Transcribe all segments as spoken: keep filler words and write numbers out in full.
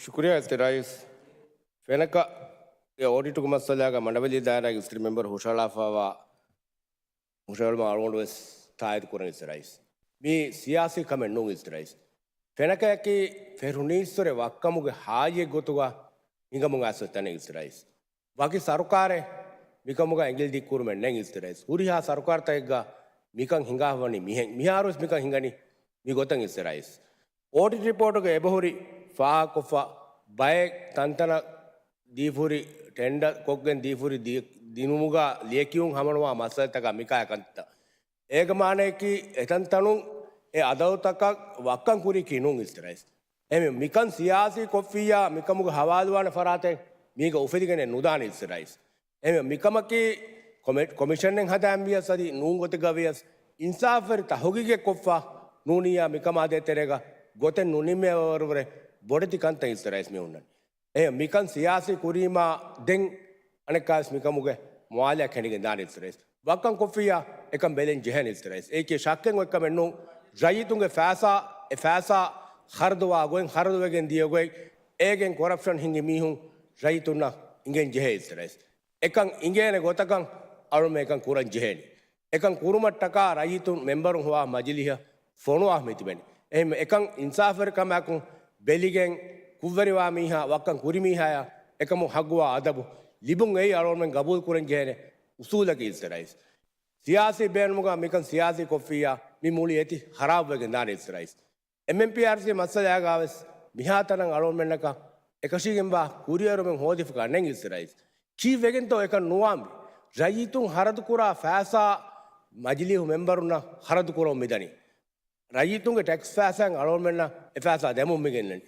ޝުކުރިއްޔާ އިއްޒަތްތެރި ރައީސް. ފެނަކަ އެ އޮޑިޓުގެ މައްސަލާގަ މަނޑަވެލި ދާއިރާގެ އިއްޒަތްތެރި މެމްބަރު ހުށަހަޅާފައިވާ ހުށަހެޅުމަށް އަޅުގަނޑު ވެސް ތާއީދު ކުރަން އިއްޒަތްތެރި ރައީސް. މީ ސިޔާސީ ކަމެއް ނޫން އިއްޒަތްތެރި ރައީސް. ފެނަކަޔަކީ ފެރުނީއްސުރެ ވައްކަމުގެ ހާއްޔެއް ގޮތުގަ ހިނގަމުން އައިސް ތަނެއް އިއްޒަތްތެރި ރައީސް. ވަކި ސަރުކާރެއް މިކަމުގަ އެނގިލި ދިއްކުރުމެއް ނެތް އިއްޒަތްތެރި ރައީސް. ހުރިހާ ސަރުކާރުތަކެއްގަ މިކަން ހިނގާފަވަނީ މިހެން. މިހާރުވެސް މިކަން ހިނގަނީ މި ގޮތަށް އިއްޒަތްތެރި ރައީސް. އޮޑިޓް ރިޕޯޓުގަ އެބަހުރި ފާހަގަކޮށްފަ ބައެއް ތަންތަނަށް ދީފުރި ޓެންޑަރ ކޮށްގެން ދީފުރި ދި-، ދިނުމުގަ ލިޔެކިޔުން ހަމަނުވާ މައްސަލަތަކާ މިކާޔަ ކަންތައް. އޭގެ މާނަޔަކީ އެތަންތަނުން އެ އަދަދުތަކަށް ވައްކަން ކުރީކީ ނޫން އިއްޒަތްތެރި ރައީސް. އެހެން މިކަން ސިޔާސީ ކޮށްފިއްޔާ މިކަމުގަ ހަވާލުވާނެ ފަރާތެއް މީގަ އުފެދިގެނެއް ނުދާނެ އިއްޒަތްތެރި ރައީސް. އެހެން މިކަމަކީ ކޮމި-، ކޮމިޝަނެއް ހަދާން ވިޔަސް އަދި ނޫން ގޮތެއްގަ ވިޔަސް އިންސާފުވެރި ތަހުގީގެއް ކޮށްފަ ނޫނިއްޔާ މިކަމާ ދޭތެރޭގަ ގޮތެއް ނުނިމޭވަރުވުރެ ބޮޑެތި ކަންތައް އިއްޒަތްތެރި ރައީސް މި ހުންނަނީ. އެހެން މިކަން ސިޔާސީ ކުރީމާ ދެން އަނެއްކާވެސް މިކަމުގެ މުވާލަޔާ ކެނޑިގެން ދާނެ އިއްޒަތްތެރި ރައީސް. ވައްކަން ކޮށްފިއްޔާ އެކަން ބެލެން ޖެހޭނެ އިއްޒަތްތެރި ރައީސް. އެއީކީ ޝައްކެއް އޮތް ކަމެއް ނޫން. ރައްޔިތުންގެ ފައިސާ، އެ ފައިސާ ޚަރަދުވާ ގޮތް، ޚަރަދުވެގެން ދިޔަ ގޮތް، އޭގެން ކޮރަޕްޝަން ހިނގި މީހުން ރައްޔިތުންނަށް އިނގެން ޖެހޭ އިއްޒަތްތެރި ރައީސް. އެކަން އިނގޭނެ ގޮތަކަށް އަޅުމެ އެކަން ކުރަން ޖެހޭނެ. އެކަން ކުރުމަށްޓަކާ ރައްޔިތުން މެމްބަރުން ހޮވާ މަޖިލީހަށް ފޮނުވާ މިތިބެނީ. އެހެން އެކަން އިންސާފުވެރިކަމާއެކު ބެލިގެން ކުށްވެރިވާ މީހާ ވައްކަން ކުރި މީހާޔަށް އެކަމު ހައްގުވާ އަދަބު ލިބުން އެއީ އަޅުގަނޑުމެން ގަބޫލު ކުރަން ޖެހޭނެ އުސޫލަކީ އިއްޒަތްތެރި ރައީސް. ސިޔާސީ ބޭނުމުގަ މިކަން ސިޔާސީ ކޮށްފިއްޔާ މި މުޅި އެތި ޚަރާބުވެގެން ދާނެ އިއްޒަތްތެރި ރައީސް. އެމްއެމްޕީއާރްސީ މައްސަލައިގާވެސް މިހާތަނަށް އަޅުގަނޑުމެންނަކަށް އެކަށީގެންވާ ކުރިއެރުމެއް ހޯދިފަކާ ނެތް އިއްޒަތްތެރި ރައީސް. ކީއްވެގެންތޯ އެކަން ނުވާންވީ؟ ރައްޔިތުން ޚަރަދުކުރާ ފައިސާ މަޖިލީހު މެމްބަރުންނަށް ޚަރަދުކުރަމުން މިދަނީ. ރައްޔިތުންގެ ޓެކްސް ފައިސާއިން އަޅުގަނޑުމެންނަށް އެ ފައިސާ ދެމުން މިގެންނަނީ.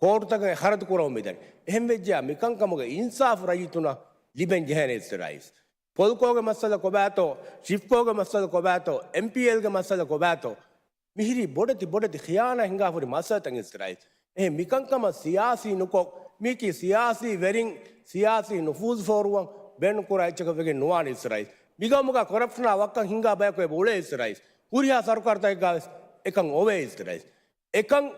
ކޯޓުތަކަށް ޚަރަދުކުރަމުން މިދަނީ. އެހެންވެއްޖެޔާ މިކަންކަމުގެ އިންސާފު ރައްޔިތުންނަށް ލިބެން ޖެހޭނެ އިއްޒަތްތެރި ރައީސް. ޕޮލްކޯގެ މައްސަލަ ކޮބާތޯ، ޝިފްކޯގެ މައްސަލަ ކޮބާތޯ، އެމްޕީއެލްގެ މައްސަލަ ކޮބާތޯ، މިހިރީ ބޮޑެތި ބޮޑެތި ޚިޔާނާ ހިނގާފުރި މައްސަލަތައް އިއްޒަތްތެރި ރައީސް. އެހެން މިކަންކަމަށް ސިޔާސީ ނުކޮށް، މީކީ ސިޔާސީ ވެރިން ސިޔާސީ ނުފޫޒު ފޯރުވަން ބޭނުންކުރާ އެއްޗަކަށް ވެގެން ނުވާނެ އިއްޒަތްތެރި ރައީސް. މިގައުމުގަ ކޮރަޕްޝަނާ ވައްކަން ހިނގާ ބަޔަކު އެބަ އުޅޭ އިއްޒަތްތެރި ރައީސް. ހުރިހާ ސަރުކާރުތަކެއްގަވެސް އެކަން އޮވޭ އިއްޒަތްތެރި ރައީސް. އެކަން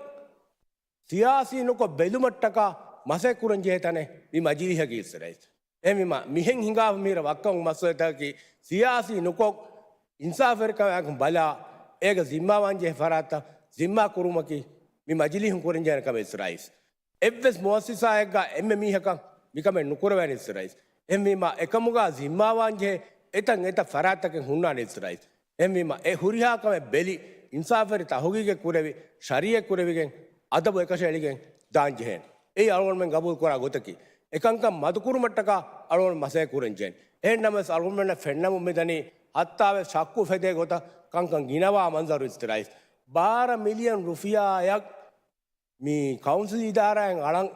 ސިޔާސީ ނުކޮށް ބެލުމަށްޓަކާ މަސައްކަތް ކުރަން ޖެހޭ ތަނެއް މި މަޖިލީހަކީ އިއްޒަތްތެރި ރައީސް. އެހެންވީމަ، މިހެން ހިނގާފަ މިހިރަ ވައްކަމުގެ މައްސަލަތަކަކީ ސިޔާސީ ނުކޮށް، އިންސާފުވެރިކަމާއެކު ބަލާ، އޭގަ ޒިންމާވާން ޖެހޭ ފަރާތްތައް ޒިންމާ ކުރުމަކީ މި މަޖިލީހުން ކުރަން ޖެހޭނެ ކަމެއް އިއްޒަތްތެރި ރައީސް. އެއްވެސް މުއައްސަސާއެއްގަ އެންމެ މީހަކަށް މިކަމެއް ނުކުރެވޭނެ އިއްޒަތްތެރި ރައީސް. އެހެންވީމަ، އެކަމުގަ ޒިންމާވާން ޖެހޭ އެތަން އެތައް ފަރާތްތަކެއް ހުންނާނެ އިއްޒަތްތެރި ރައީސް. އެހެންވީމަ، އެ ހުރިހާ ކަމެއް ބެލި، އިންސާފުވެރި ތަހުގީގެއް ކުރެވި، ޝަރީއަތް ކުރެވިގެން، އަދަބު އެކަށައެޅިގެން ދާން ޖެހޭނެ. އެއީ އަޅުގަނޑުމެން ގަބޫލު ކުރާ ގޮތަކީ. އެކަންކަން މަދުކުރުމަށްޓަކާ އަޅުގަނޑު މަސައްކަތް ކުރަން ޖެހޭނެ. އެހެން ނަމަވެސް އަޅުގަނޑުމެންނަށް ފެންނަމުން މިދަނީ ހައްތާވެސް ޝައްކު އުފެދޭ ގޮތަށް ކަންކަން ގިނަވާ މަންޒަރު އިއްޒަތްތެރި ރައީސް. ބާރަ މިލިއަން ރުފިޔާއަށް މި ކައުންސިލް އިދާރާއިން އަޅަން،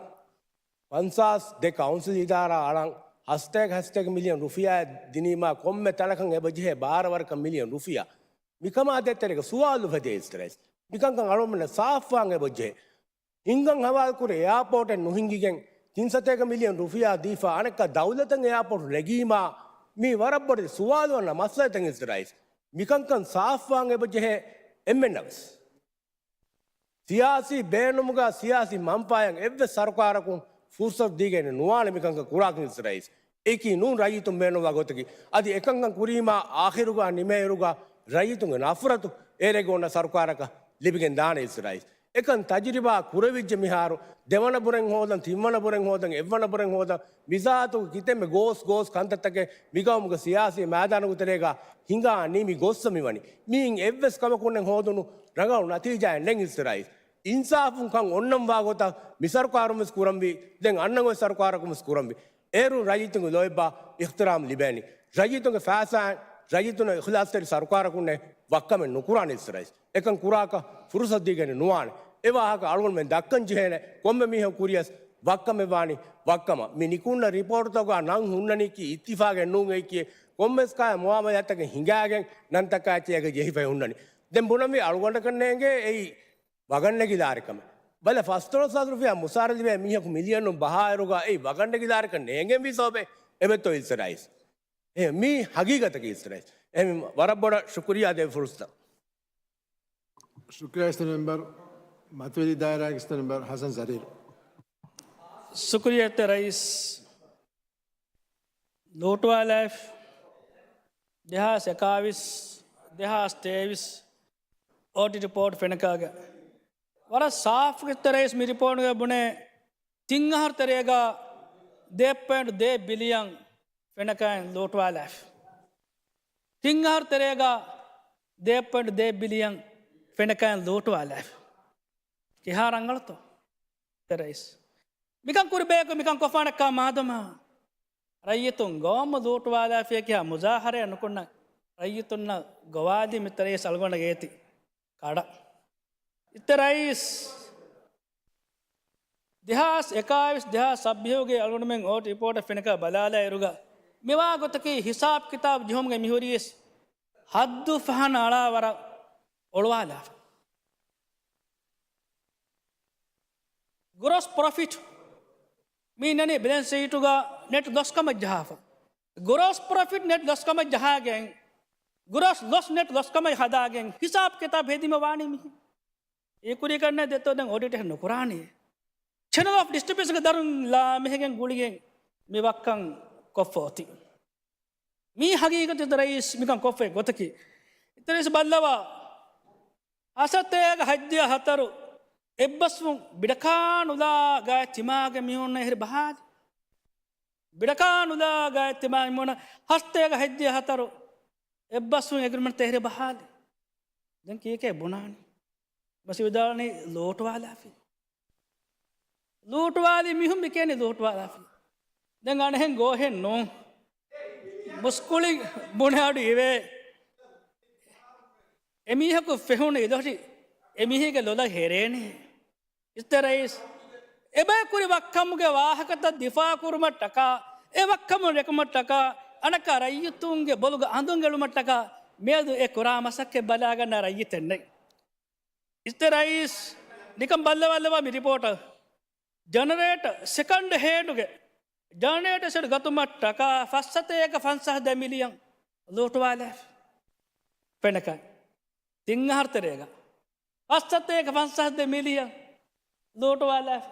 ފަންސާސް ދެ ކައުންސިލް އިދާރާ އަޅަން، ހަސަތޭކަ ހަސަތޭކަ މިލިއަން ރުފިޔާއެއް ދިނީމާ ކޮންމެ ތަނަކަށް އެބަޖެހޭ ބާރަ ވަރަކަށް މިލިއަން ރުފިޔާ. މިކަމާ ދޭތެރޭގަ ސުވާލު އުފެދޭ އިއްޒަތްތެރި ރައީސް. މިކަންކަން އަޅުގަނޑުމެންނަށް ސާފުވާން އެބަޖެހޭ. ހިނގަން ހަވާލުކުރި އެއާޕޯޓެއް ނުހިނގިގެން ތިން ސަތޭކަ މިލިއަން ރުފިޔާ ދީފަ އަނެއްކާ ދައުލަތަށް އެއާޕޯޓު ނެގީމާ މީ ވަރަށް ބޮޑެތި ސުވާލު އަންނަ މައްސަލަތައް އިއްޒަތްތެރި ރައީސް. މިކަންކަން ސާފުވާން އެބަޖެހޭ އެންމެންނަށް ވެސް. ސިޔާސީ ބޭނުމުގަ ސިޔާސީ މަންފާއެއް އެއްވެސް ސަރުކާރަކުން ފުރުސަތު ދީގެން ނުވާނެ މިކަންކަން ކުރާކަން އިއްޒަތްތެރި ރައީސް. އެއީކީ ނޫން ރައްޔިތުން ބޭނުންވާ ގޮތަކީ. އަދި އެކަންކަން ކުރީމާ އާޚިރުގަ ނިމޭއިރުގަ ރައްޔިތުންގެ ނަފްރަތު އޭރޭގަ އޮންނަ ސަރުކާރަކަށް ލިބިގެން ދާނެ އިއްޒަތްތެރި ރައީސް. އެކަން ތަޖުރިބާ ކުރެވިއްޖެ މިހާރު ދެވަނަ ބުރެއް ހޯދަން، ތިންވަނަ ބުރެއް ހޯދަން، އެއްވަނަ ބުރެއް ހޯދަން، މިޒާތުގެ ކިތަންމެ ގޯސް ގޯސް ކަންތައްތަކެއް މިގައުމުގެ ސިޔާސީ މައިދާނުގެ ތެރޭގަ ހިނގާނީ މި ގޮއްސަ މިވަނީ. މީން އެއްވެސް ކަމަކުންނެއް ހޯދުނު ރަނގަޅު ނަތީޖާއެއް ނެތް އިއްޒަތްތެރި ރައީސް. އިންސާފުން ކަން އޮންނަން ވާ ގޮތަށް މި ސަރުކާރުން ވެސް ކުރަންވީ، ދެން އަންނަ އޮތް ސަރުކާރަކުން ވެސް ކުރަންވީ. އޭރުން ރައްޔިތުންގެ ލޯތްބާ އިޙްތިރާމް ލިބޭނީ. ރައްޔިތުންގެ ފައިސާއިން ރައްޔިތުންނަށް އިޚްލާޞްތެރި ސަރުކާރަކުންނޭ ވައްކަމެއް ނުކުރާނެ އިއްޒަތްތެރި ރައީސް. އެކަން ކުރާކަށް ފުރުސަތު ދީގެން ނުވާނެ. އެ ވާހަކަ އަޅުގަނޑުމެން ދައްކަން ޖެހޭނެ. ކޮންމެ މީހަކު ކުރިޔަސް ވައްކަމެއް ވާނީ ވައްކަމަށް. މި ނިކުންނަ ރިޕޯޓްތަކުގަ ނަން ހުންނަނީކީ އިއްތިފާގެއް ނޫން އެއީކީ. ކޮންމެސް ކާ މުއާމަލާތަކެއް ހިނގާގެން ނަންތަކާ އެއްޗެއް އޭގަ ޖެހިފައި ހުންނަނީ. ދެން ބުނަންވީ އަޅުގަނޑަކަށް ނޭނގޭ އެއީ ވަގަށް ނެގިލާރިކަމެއް. ބަލަ، ފަސްދޮޅަސް ހާސް ރުފިޔާ މުސާރަ ލިބޭ މީހަކު މިލިއަނުން ބަހާއިރުގަ އެއީ ވަގަށް ނެގިލާރިކަން ނޭނގެންވީ ސަބަބެއް އެބައޮތްތޯ އިއްޒަތްތެރި ރައީސް؟ އެ، މީ ހަގީގަތަކީ އިއްޒަތްތެރި ރައީސް. އެ، ވަރަށް ބޮޑަށް ޝުކުރިއްޔާ ދޭ ފުރުސަތަށް. ޝުކުރިއްޔާ އިއްޒަތްތެރި މެމްބަރު. މަތިވެރި ދާއިރާގެ ސްޓޭންޑިން މެމްބަރ ޙަސަން ޒަރީރު. ޝުކުރިއްޔާ އިއްޒަތްތެރި ރައީސް. ލޫޓުވާލާފި ދެހާސް އެކާވީސް، ދެހާސް ތޭވީސް އޯޑިޓް ރިޕޯޓް ފެނަކާގެ. ވަރަށް ސާފު އިއްޒަތްތެރި ރައީސް މި ރިޕޯޓްގަ ބުނޭ ތިން އަހަރު ތެރޭގަ ދެ ޕޮއިންޓް ދެ ބިލިއަން ފެނަކައިން ލޫޓުވާލާފި. ތިން އަހަރު ތެރޭގަ ދެ ޕޮއިންޓް ދެ ބިލިއަން ފެނަކައިން ލޫޓުވާލާފި. ކިހާ ރަނގަޅުތޯ؟ އިއްޒަތްތެރި ރައީސް. މިކަން ކުރި ބަޔަކު މިކަން ކޮށްފާނެ ކާ މާދަމާ. ރައްޔިތުން ގައުމު ލޫޓުވާލާފިޔޭ ކިހާ މުޒާހަރައެއް ނުކުންނަ ރައްޔިތުންނަށް ގޮވާލީ މިއްޒަތްތެރި ރައީސް އަޅުގަނޑަށް އޭތި ކަޑަ. އިއްޒަތްތެރި ރައީސް. ދެހާސް އެކާވީސް، ދެހާސް ސައްބީހުގެ އަޅުގަނޑުމެން އޯޑިޓް ރިޕޯޓަށް ފެނަކަ ބަލާލާ އިރުގަ މިވާ ގޮތަކީ ހިސާބް ކިތާބް ޖެހުމުގެ މިހުރީސް ހައްދު ފަހަނަ އަޅާ ވަރަށް އޮޅުވާލާފަ. ގްރޯސް ޕްރޮފިޓް މީ ނަނީ ބެލެންސް ޝީޓުގަ ނެޓް ލޮސް ކަމަށް ޖަހާފަ. ގްރޯސް ޕްރޮފިޓް ނެޓް ލޮސް ކަމަށް ޖަހާގެން، ގްރޯސް ލޮސް ނެޓް ލޮސް ކަމަށް ހަދާގެން ހިސާބް ކިތާބް ހެދީމަ ވާނީ މިހެން. އެ ކުރީ ކަންނޭ ދެއްތޯ ދެން އޮޑިޓެއް ނުކުރާނީ. ޗެނަލް އޮފް ޑިސްޓްރިބިއުޝަންގެ ދަރުން ލާމެހެގެން ގުޅިގެން މި ވައްކަން ކޮށްފަ އޮތީ. މީ ހަގީގަތު އިއްޒަތްތެރި ރައީސް މިކަން ކޮށްފައި ގޮތަކީ. އިއްޒަތްތެރި ރައީސް ބައްލަވާ. ހަސަތޭކަ ހަތްދިހަ ހަތަރު އެއްބަސްވުން ބިޑަކާ ނުލާ ގާތް ތިމާގެ މީހުންނަށް އެހެރި ބަހާލި. ބިޑަކާ ނުލާ ގާތް ތިމާގެ މީހުންނަށް ހަސަތޭކަ ހަތްދިހަ ހަތަރު އެއްބަސްވުން އެގްރިމެންޓްތައް އެހެރި ބަހާލި. ދެން ކީކޭ ބުނާނީ؟ މަސި ވިދާޅުވަނީ ލޫޓުވާލާފި. ލޫޓުވާލީ މީހުން މިކޭނީ ލޫޓުވާލާފި. ދެން އަނެހެން ގޯހެއް ނޫން. މުސްކުޅި ބުނެ އަޑު އިވޭ. އެމީހަކު ފެހުނު އިލޮހި އެމީހެއްގެ ލޮލަށް ހެރޭނެ. އިއްޒަތްތެރި ރައީސް، އެބައި ކުރި ވައްކަމުގެ ވާހަކަތައް ދިފާ ކުރުމަށްޓަކާ، އެ ވައްކަމުން ރެކުމަށްޓަކާ، އަނެއްކާ ރައްޔިތުންގެ ބޮލުގަ އަނދުން އެޅުމަށްޓަކާ މިއަދު އެ ކުރާ މަސައްކަތް ބަލާގަންނަ ރައްޔިތެއް ނެތް. އިއްޒަތްތެރި ރައީސް، ނިކަން ބައްލަވާލަވާ މި ރިޕޯޓަށް. ޖަނަރޭޓަ، ސެކަންޑް ހޭންޑުގެ ޖަނަރޭޓަ ސެޓް ގަތުމަށް ޓަކާ ފަސްސަތޭކަ ފަންސާސް ދެ މިލިއަން ލޫޓުވާލާފި. ފެނަކަ ތިން އަހަރު ތެރޭގަ ފަސްސަތޭކަ ފަންސާސް ދެ މިލިއަން ލޫޓުވާލާފި.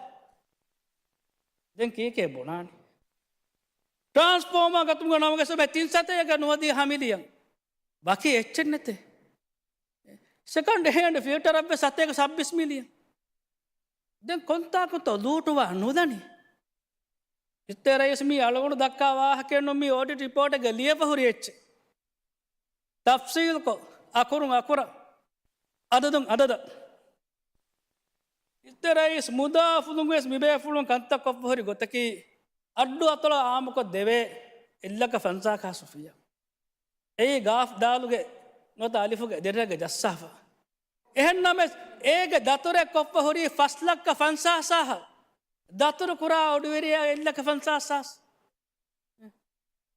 ދެން ކީކޭ ބުނާނީ؟ ޓްރާންސްފޯމާ ގަތުމުގެ ނަމުގެ ސަބަބަށް ތިން ސަތޭކަ ނުވަދިހަ މިލިއަން ވަކި އެއްޗެއް ނެތޭ. ސެކަންޑް ހޭންޑް ފިލްޓަރަށްވެސް ސަތޭކަ ސައްބީސް މިލިއަން. ދެން ކޮންތާކުތޯ ލޫޓުވާ ނުލަނީ؟ އިއްޒަތްތެރި ރައީސް، މީ އަޅުގަނޑު ދައްކާ ވާހަކައެއް ނޫން، މީ އޮޑިޓް ރިޕޯޓެއްގަ ލިޔެފަ ހުރި އެއްޗެއް. ތަފްސީލްކޮށް، އަކުރުން އަކުރަށް، އަދަދުން އަދަދަށް. އިއްޒަތްތެރި ރައީސް، މުދާ ފުލުންވެސް މިބޭފުޅުން ކަންތައް ކޮށްފަ ހުރި ގޮތަކީ، އައްޑު އަތޮޅަށް އާއްމުކޮށް ދެވޭ އެއްލައްކަ ފަންސާސް ހާސް ރުފިޔާ. އެއީ ގާފް ދާލުގެ ނުވަތަ އަލިފުގެ ދެރަކަށް ޖައްސާފަ. އެހެންނަމަވެސް، އޭގެ ދަތުރެއް ކޮށްފަ ހުރީ ފަސް ލައްކަ ފަންސާސް ހާސް. ދަތުރު ކުރާ އޮޑިވެރިޔާ އެއްލައްކަ ފަންސާސް ހާސް.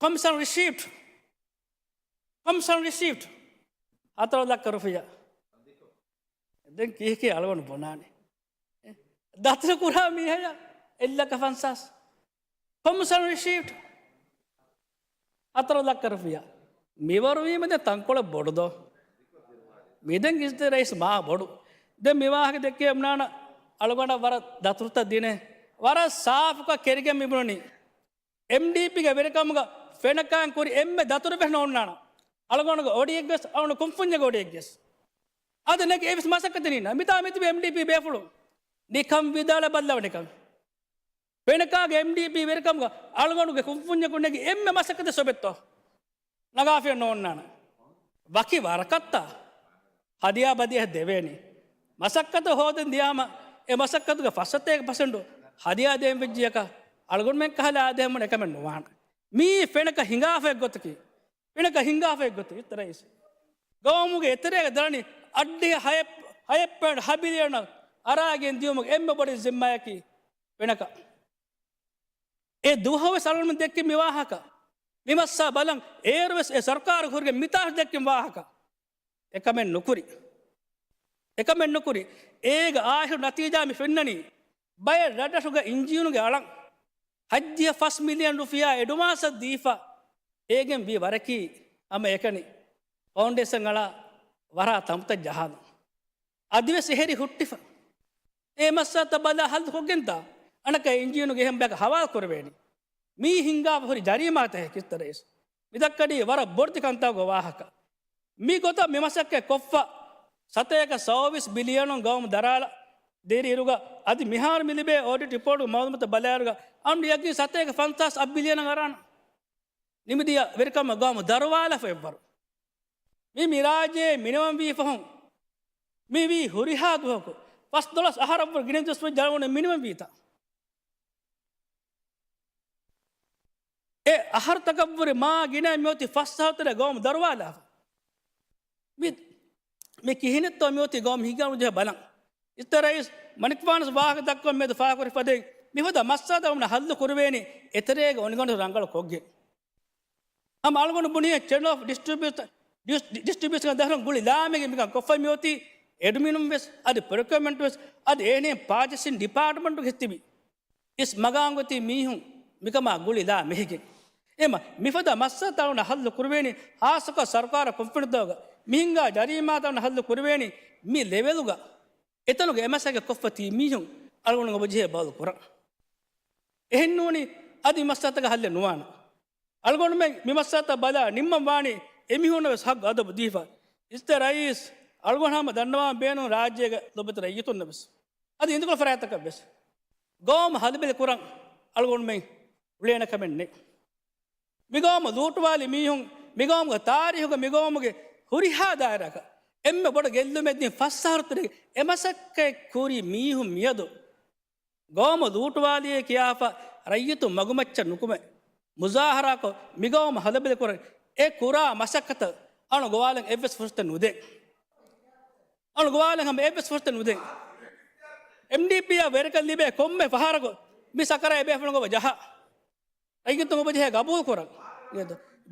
ކޮމިޝަން ރިސީޕްޓް، ކޮމިޝަން ރިސީޕްޓް ހަތަރު ލައްކަ ރުފިޔާ. ދެން ކީކޭ އަޅުގަނޑު ބުނާނީ؟ ދަތުރު ކުރާ މީހަޔަށް އެއްލައްކަ ފަންސާސް، ކޮމިޝަން ރިސީޕްޓް ހަތަރު ލައްކަ ރުފިޔާ. މިވަރުވީމަ ދެން ތަންކޮޅެއް ބޮޑުދޯ؟ މި ދެން އިއްޒަތްތެރި ރައީސް މާ ބޮޑު. ދެން މި ވާހަކަ ދެއްކޭ ބުނާނަ އަޅުގަނޑަށް ވަރަށް ދަތުރުތައް ދިނޭ. ވަރަށް ސާފުކޮށް ކެރިގެން މި ބުނަނީ. އެމްޑީޕީގެ ވެރިކަމުގަ ފެނަކައިން ކުރި އެންމެ ދަތުރު ވެސް ނޯންނާނަ. އަޅުގަނޑުގެ އޮޑިއެއްގެސް، އަޅުގަނޑު ކުންފުންޏެއްގެ އޮޑިއެއްގެސް. އަދި ނެގި އެވެސް މަސައްކަތެއް ނީންނާ. މިތާ މިތިބި އެމްޑީޕީ ބޭފުޅުން. ނިކަން ވިދާޅު ބައްލަވަ ނިކަން. ފެނަކާގެ އެމްޑީޕީ ވެރިކަމުގަ އަޅުގަނޑުގެ ކުންފުންޏަކު ނެގި އެންމެ މަސައްކަތެއް ސޮބެއްތޯ؟ ނަގާފިޔަ ނޯންނާނަ. ވަކި ވަރަކަށްތާ ހަދިޔާ ބަދިޔަ ދެވޭނީ. މަސައްކަތު ހޯދަން ދިޔާމަ، އެ މަސައްކަތުގެ ފަސްސަތޭކަ ޕަސެންޓު ހަދިޔާ ދޭން ވެއްޖިޔަކަ، އަޅުގަނޑުމެން ކަހަލަ އާދޭހަމުން އެކަމެއް ނުވާނެ. މީ ފެނަކަ ހިނގާފަ އެއްގޮތަކީ. ފެނަކަ ހިނގާފަ އެއްގޮތަކީ އިއްޒަތްތެރި ރައީސް. ގައުމުގެ އެތެރޭގަ ދަރަނި އައްޑިހަ ހައެއް، ހައެއް ޕޮއިންޓް ހަ ބިލިއަނަށް އަރާގެން ދިޔުމުގެ އެންމެ ބޮޑެތި ޒިންމާއަކީ ފެނަކަ. އެ ދުވަހުވެސް އަޅުގަނޑު ދެއްކި މި ވާހަކަ. މިމައްސާ ބަލަން އޭރުވެސް އެ ސަރުކާރު ހުރިގެން މިތާށް ދެއްކި ވާހަކަ. އެކަމެއް ނުކުރި. އެކަމެއް ނުކުރި. އޭގެ އާޚިރު ނަތީޖާ މި ފެންނަނީ. ބައެއް ރަށްރަށުގެ އިންޖީނުގެ އަޅަން ހައްޖިޔަ ފަސް މިލިއަން ރުފިޔާ އެޑުވާންސަށް ދީފަ. އޭގެން ވީ ވަރަކީ ހަމަ އެކަނި. ފައުންޑޭޝަން އަޅާ ވަރާ ތަނބުތައް ޖަހާލުން. އަދިވެސް އެހެރީ ހުއްޓިފަ. އެ މައްސަލަތައް ބަލާ ހައްލު ކޮށްގެންތާ އަނެއްކާ އިންޖީނުގެ އެހެން ބަޔަކަށް ހަވާލު ކުރެވޭނީ. މީ ހިންގާފަ ހުރި ޖަރީމާތަކެއް ކިއްތަ ރައީސް. މި ދައްކަނީ ވަރަށް ބޮޑެތި ކަންތަކުގެ ވާހަކަ. މި ގޮތަށް މި މަސައްކަތް ކޮށްފަ ސަތޭކަ ސައުވީސް ބިލިއަނުން ގައުމު ދަރާލަ ދޭރި އިރުގަ އަދި މިހާރު މި ލިބޭ އޮޑިޓް ރިޕޯޓުގެ މައުލޫމަތަށް ބަލާއިރުގަ އަންޑި އަގީ ސަތޭކަ ފަންސާސް އަށް ބިލިއަނަށް އަރާނަ. ނިމިދިޔަ ވެރިކަމަށް ގައުމު ދަރުވާލަފަ އެއްވަރު. މި މި ރާއްޖޭ މިނިވަންވީ ފަހުން މި ވީ ހުރިހާ ދުވަހަކު ފަސް ދޮޅަސް އަހަރަށްވުރެ ގިނަ ދުވަސް ވެއްޖެ އަޅުގަނޑު މިނިވަންވީތަ؟ އެ އަހަރުތަކަށްވުރެ މާ ގިނަ މިއޮތީ ފަސް އަހަރުތެރޭ ގައުމު ދަރުވާލާފަ. މި، މި ކިހިނެއްތޯ މިއޮތީ ގައުމު ހިނގާނުޖެހޭ ބަލަން. އިއްޒަތްތެރި ރައީސް މަނިކުފާނު ވާހަކަ ދައްކަން މިއަދު ފާހަގަކުރި ފަދައިން މިފަދަ މައްސަލަތައް ހައްލު ކުރެވޭނީ އެތެރޭގެ އޮނިގަނޑު ރަނގަޅު ކޮށްގެން. ހަމަ އަޅުގަނޑު ބުނި ޗެން އޮފް ޑިސްޓްރިބިއުޝަން، ޑިސް-، ޑިސްޓްރިބިއުޝަން ދަށުން ގުޅި ލާމެހިގެން މިކަން ކޮށްފައި މިއޮތީ އެޑްމިނުން ވެސް އަދި ޕްރޮކިއުމަންޓް ވެސް އަދި އެހެނިހެން ޕާޗަސިން ޑިޕާޓްމަންޓުގެ ތިބި އިސް މަގާން ގޮތީ މީހުން މިކަމާ ގުޅި ލާމެހިގެން. އެމަ މިފަދަ މައްސަލަތައް އަޅުގަނޑަށް ހައްލު ކުރެވޭނީ ހާއްސަކޮށް ސަރުކާރަށް ކޮންފިޑެންސް ދޯގަ މިހިނގާ ޖަރީމާތައް އަޅުގަނޑަށް ހައްލު ކުރެވޭނީ މި ލެވެލުގަ އެތަނުގެ އެމަސައްކަތް ކޮށްފަ ތީ މީހުން އަޅުގަނޑު އޮބަޖެހޭ ބައްލު ކުރަން. އެހެންނޫނީ އަދި މައްސަލަތަކަށް ހައްލެއް ނުވާނެ. އަޅުގަނޑުމެން މި މައްސަލަތައް ބަލާ ނިންމަން ވާނީ އެމީހުންނަށް ވެސް ހައްގު އަދަބު ދީފަ. އިއްޒަތްތެރި ރައީސް އަޅުގަނޑު ހަމަ ދަންނަވާން ބޭނުން ރާއްޖޭގެ ލޮބުވެތި ރައްޔިތުންނަށް ވެސް. އަދި އިންދުކޮޅު ފަރާތްތަކަށް ވެސް. ގައުމު ހަލުބިލި ކުރަން އަޅުގަނޑުމެން އުޅޭނެ ކަމެއް ނެތް. މިގައުމު ލޫޓުވާލި މީހުން، މިގައުމުގެ ތާރީހުގަ މިގައުމުގެ ހުރިހާ ދާއިރާއަކަށް އެންމެ ބޮޑު ގެއްލުމެއް ދިން ފަސް އަހަރު ތެރޭގަ އެ މަސައްކަތް ކުރި މީހުން މިއަދު ގައުމު ލޫޓުވާލިއޭ ކިޔާފަ ރައްޔިތުން މަގުމައްޗަށް ނުކުމެ، މުޒާހަރާކޮށް، މިގައުމު ހަލަބިލި ކުރަން އެ ކުރާ މަސައްކަތަށް އަޅު ގޮވާލަން އެއްވެސް ފުރުސަތެއް ނުދޭ. އަޅު ގޮވާލަން ހަމަ އެއްވެސް ފުރުސަތެއް ނުދޭ. އެމްޑީޕީއާ ވެރިކަން ލިބޭ ކޮންމެ ފަހަރަކު މި ސަކަރާތް އެބޭފުޅުން އޮބަ ޖަހާ. ރައްޔިތުން އޮބަޖެހޭ ގަބޫލު ކުރަން.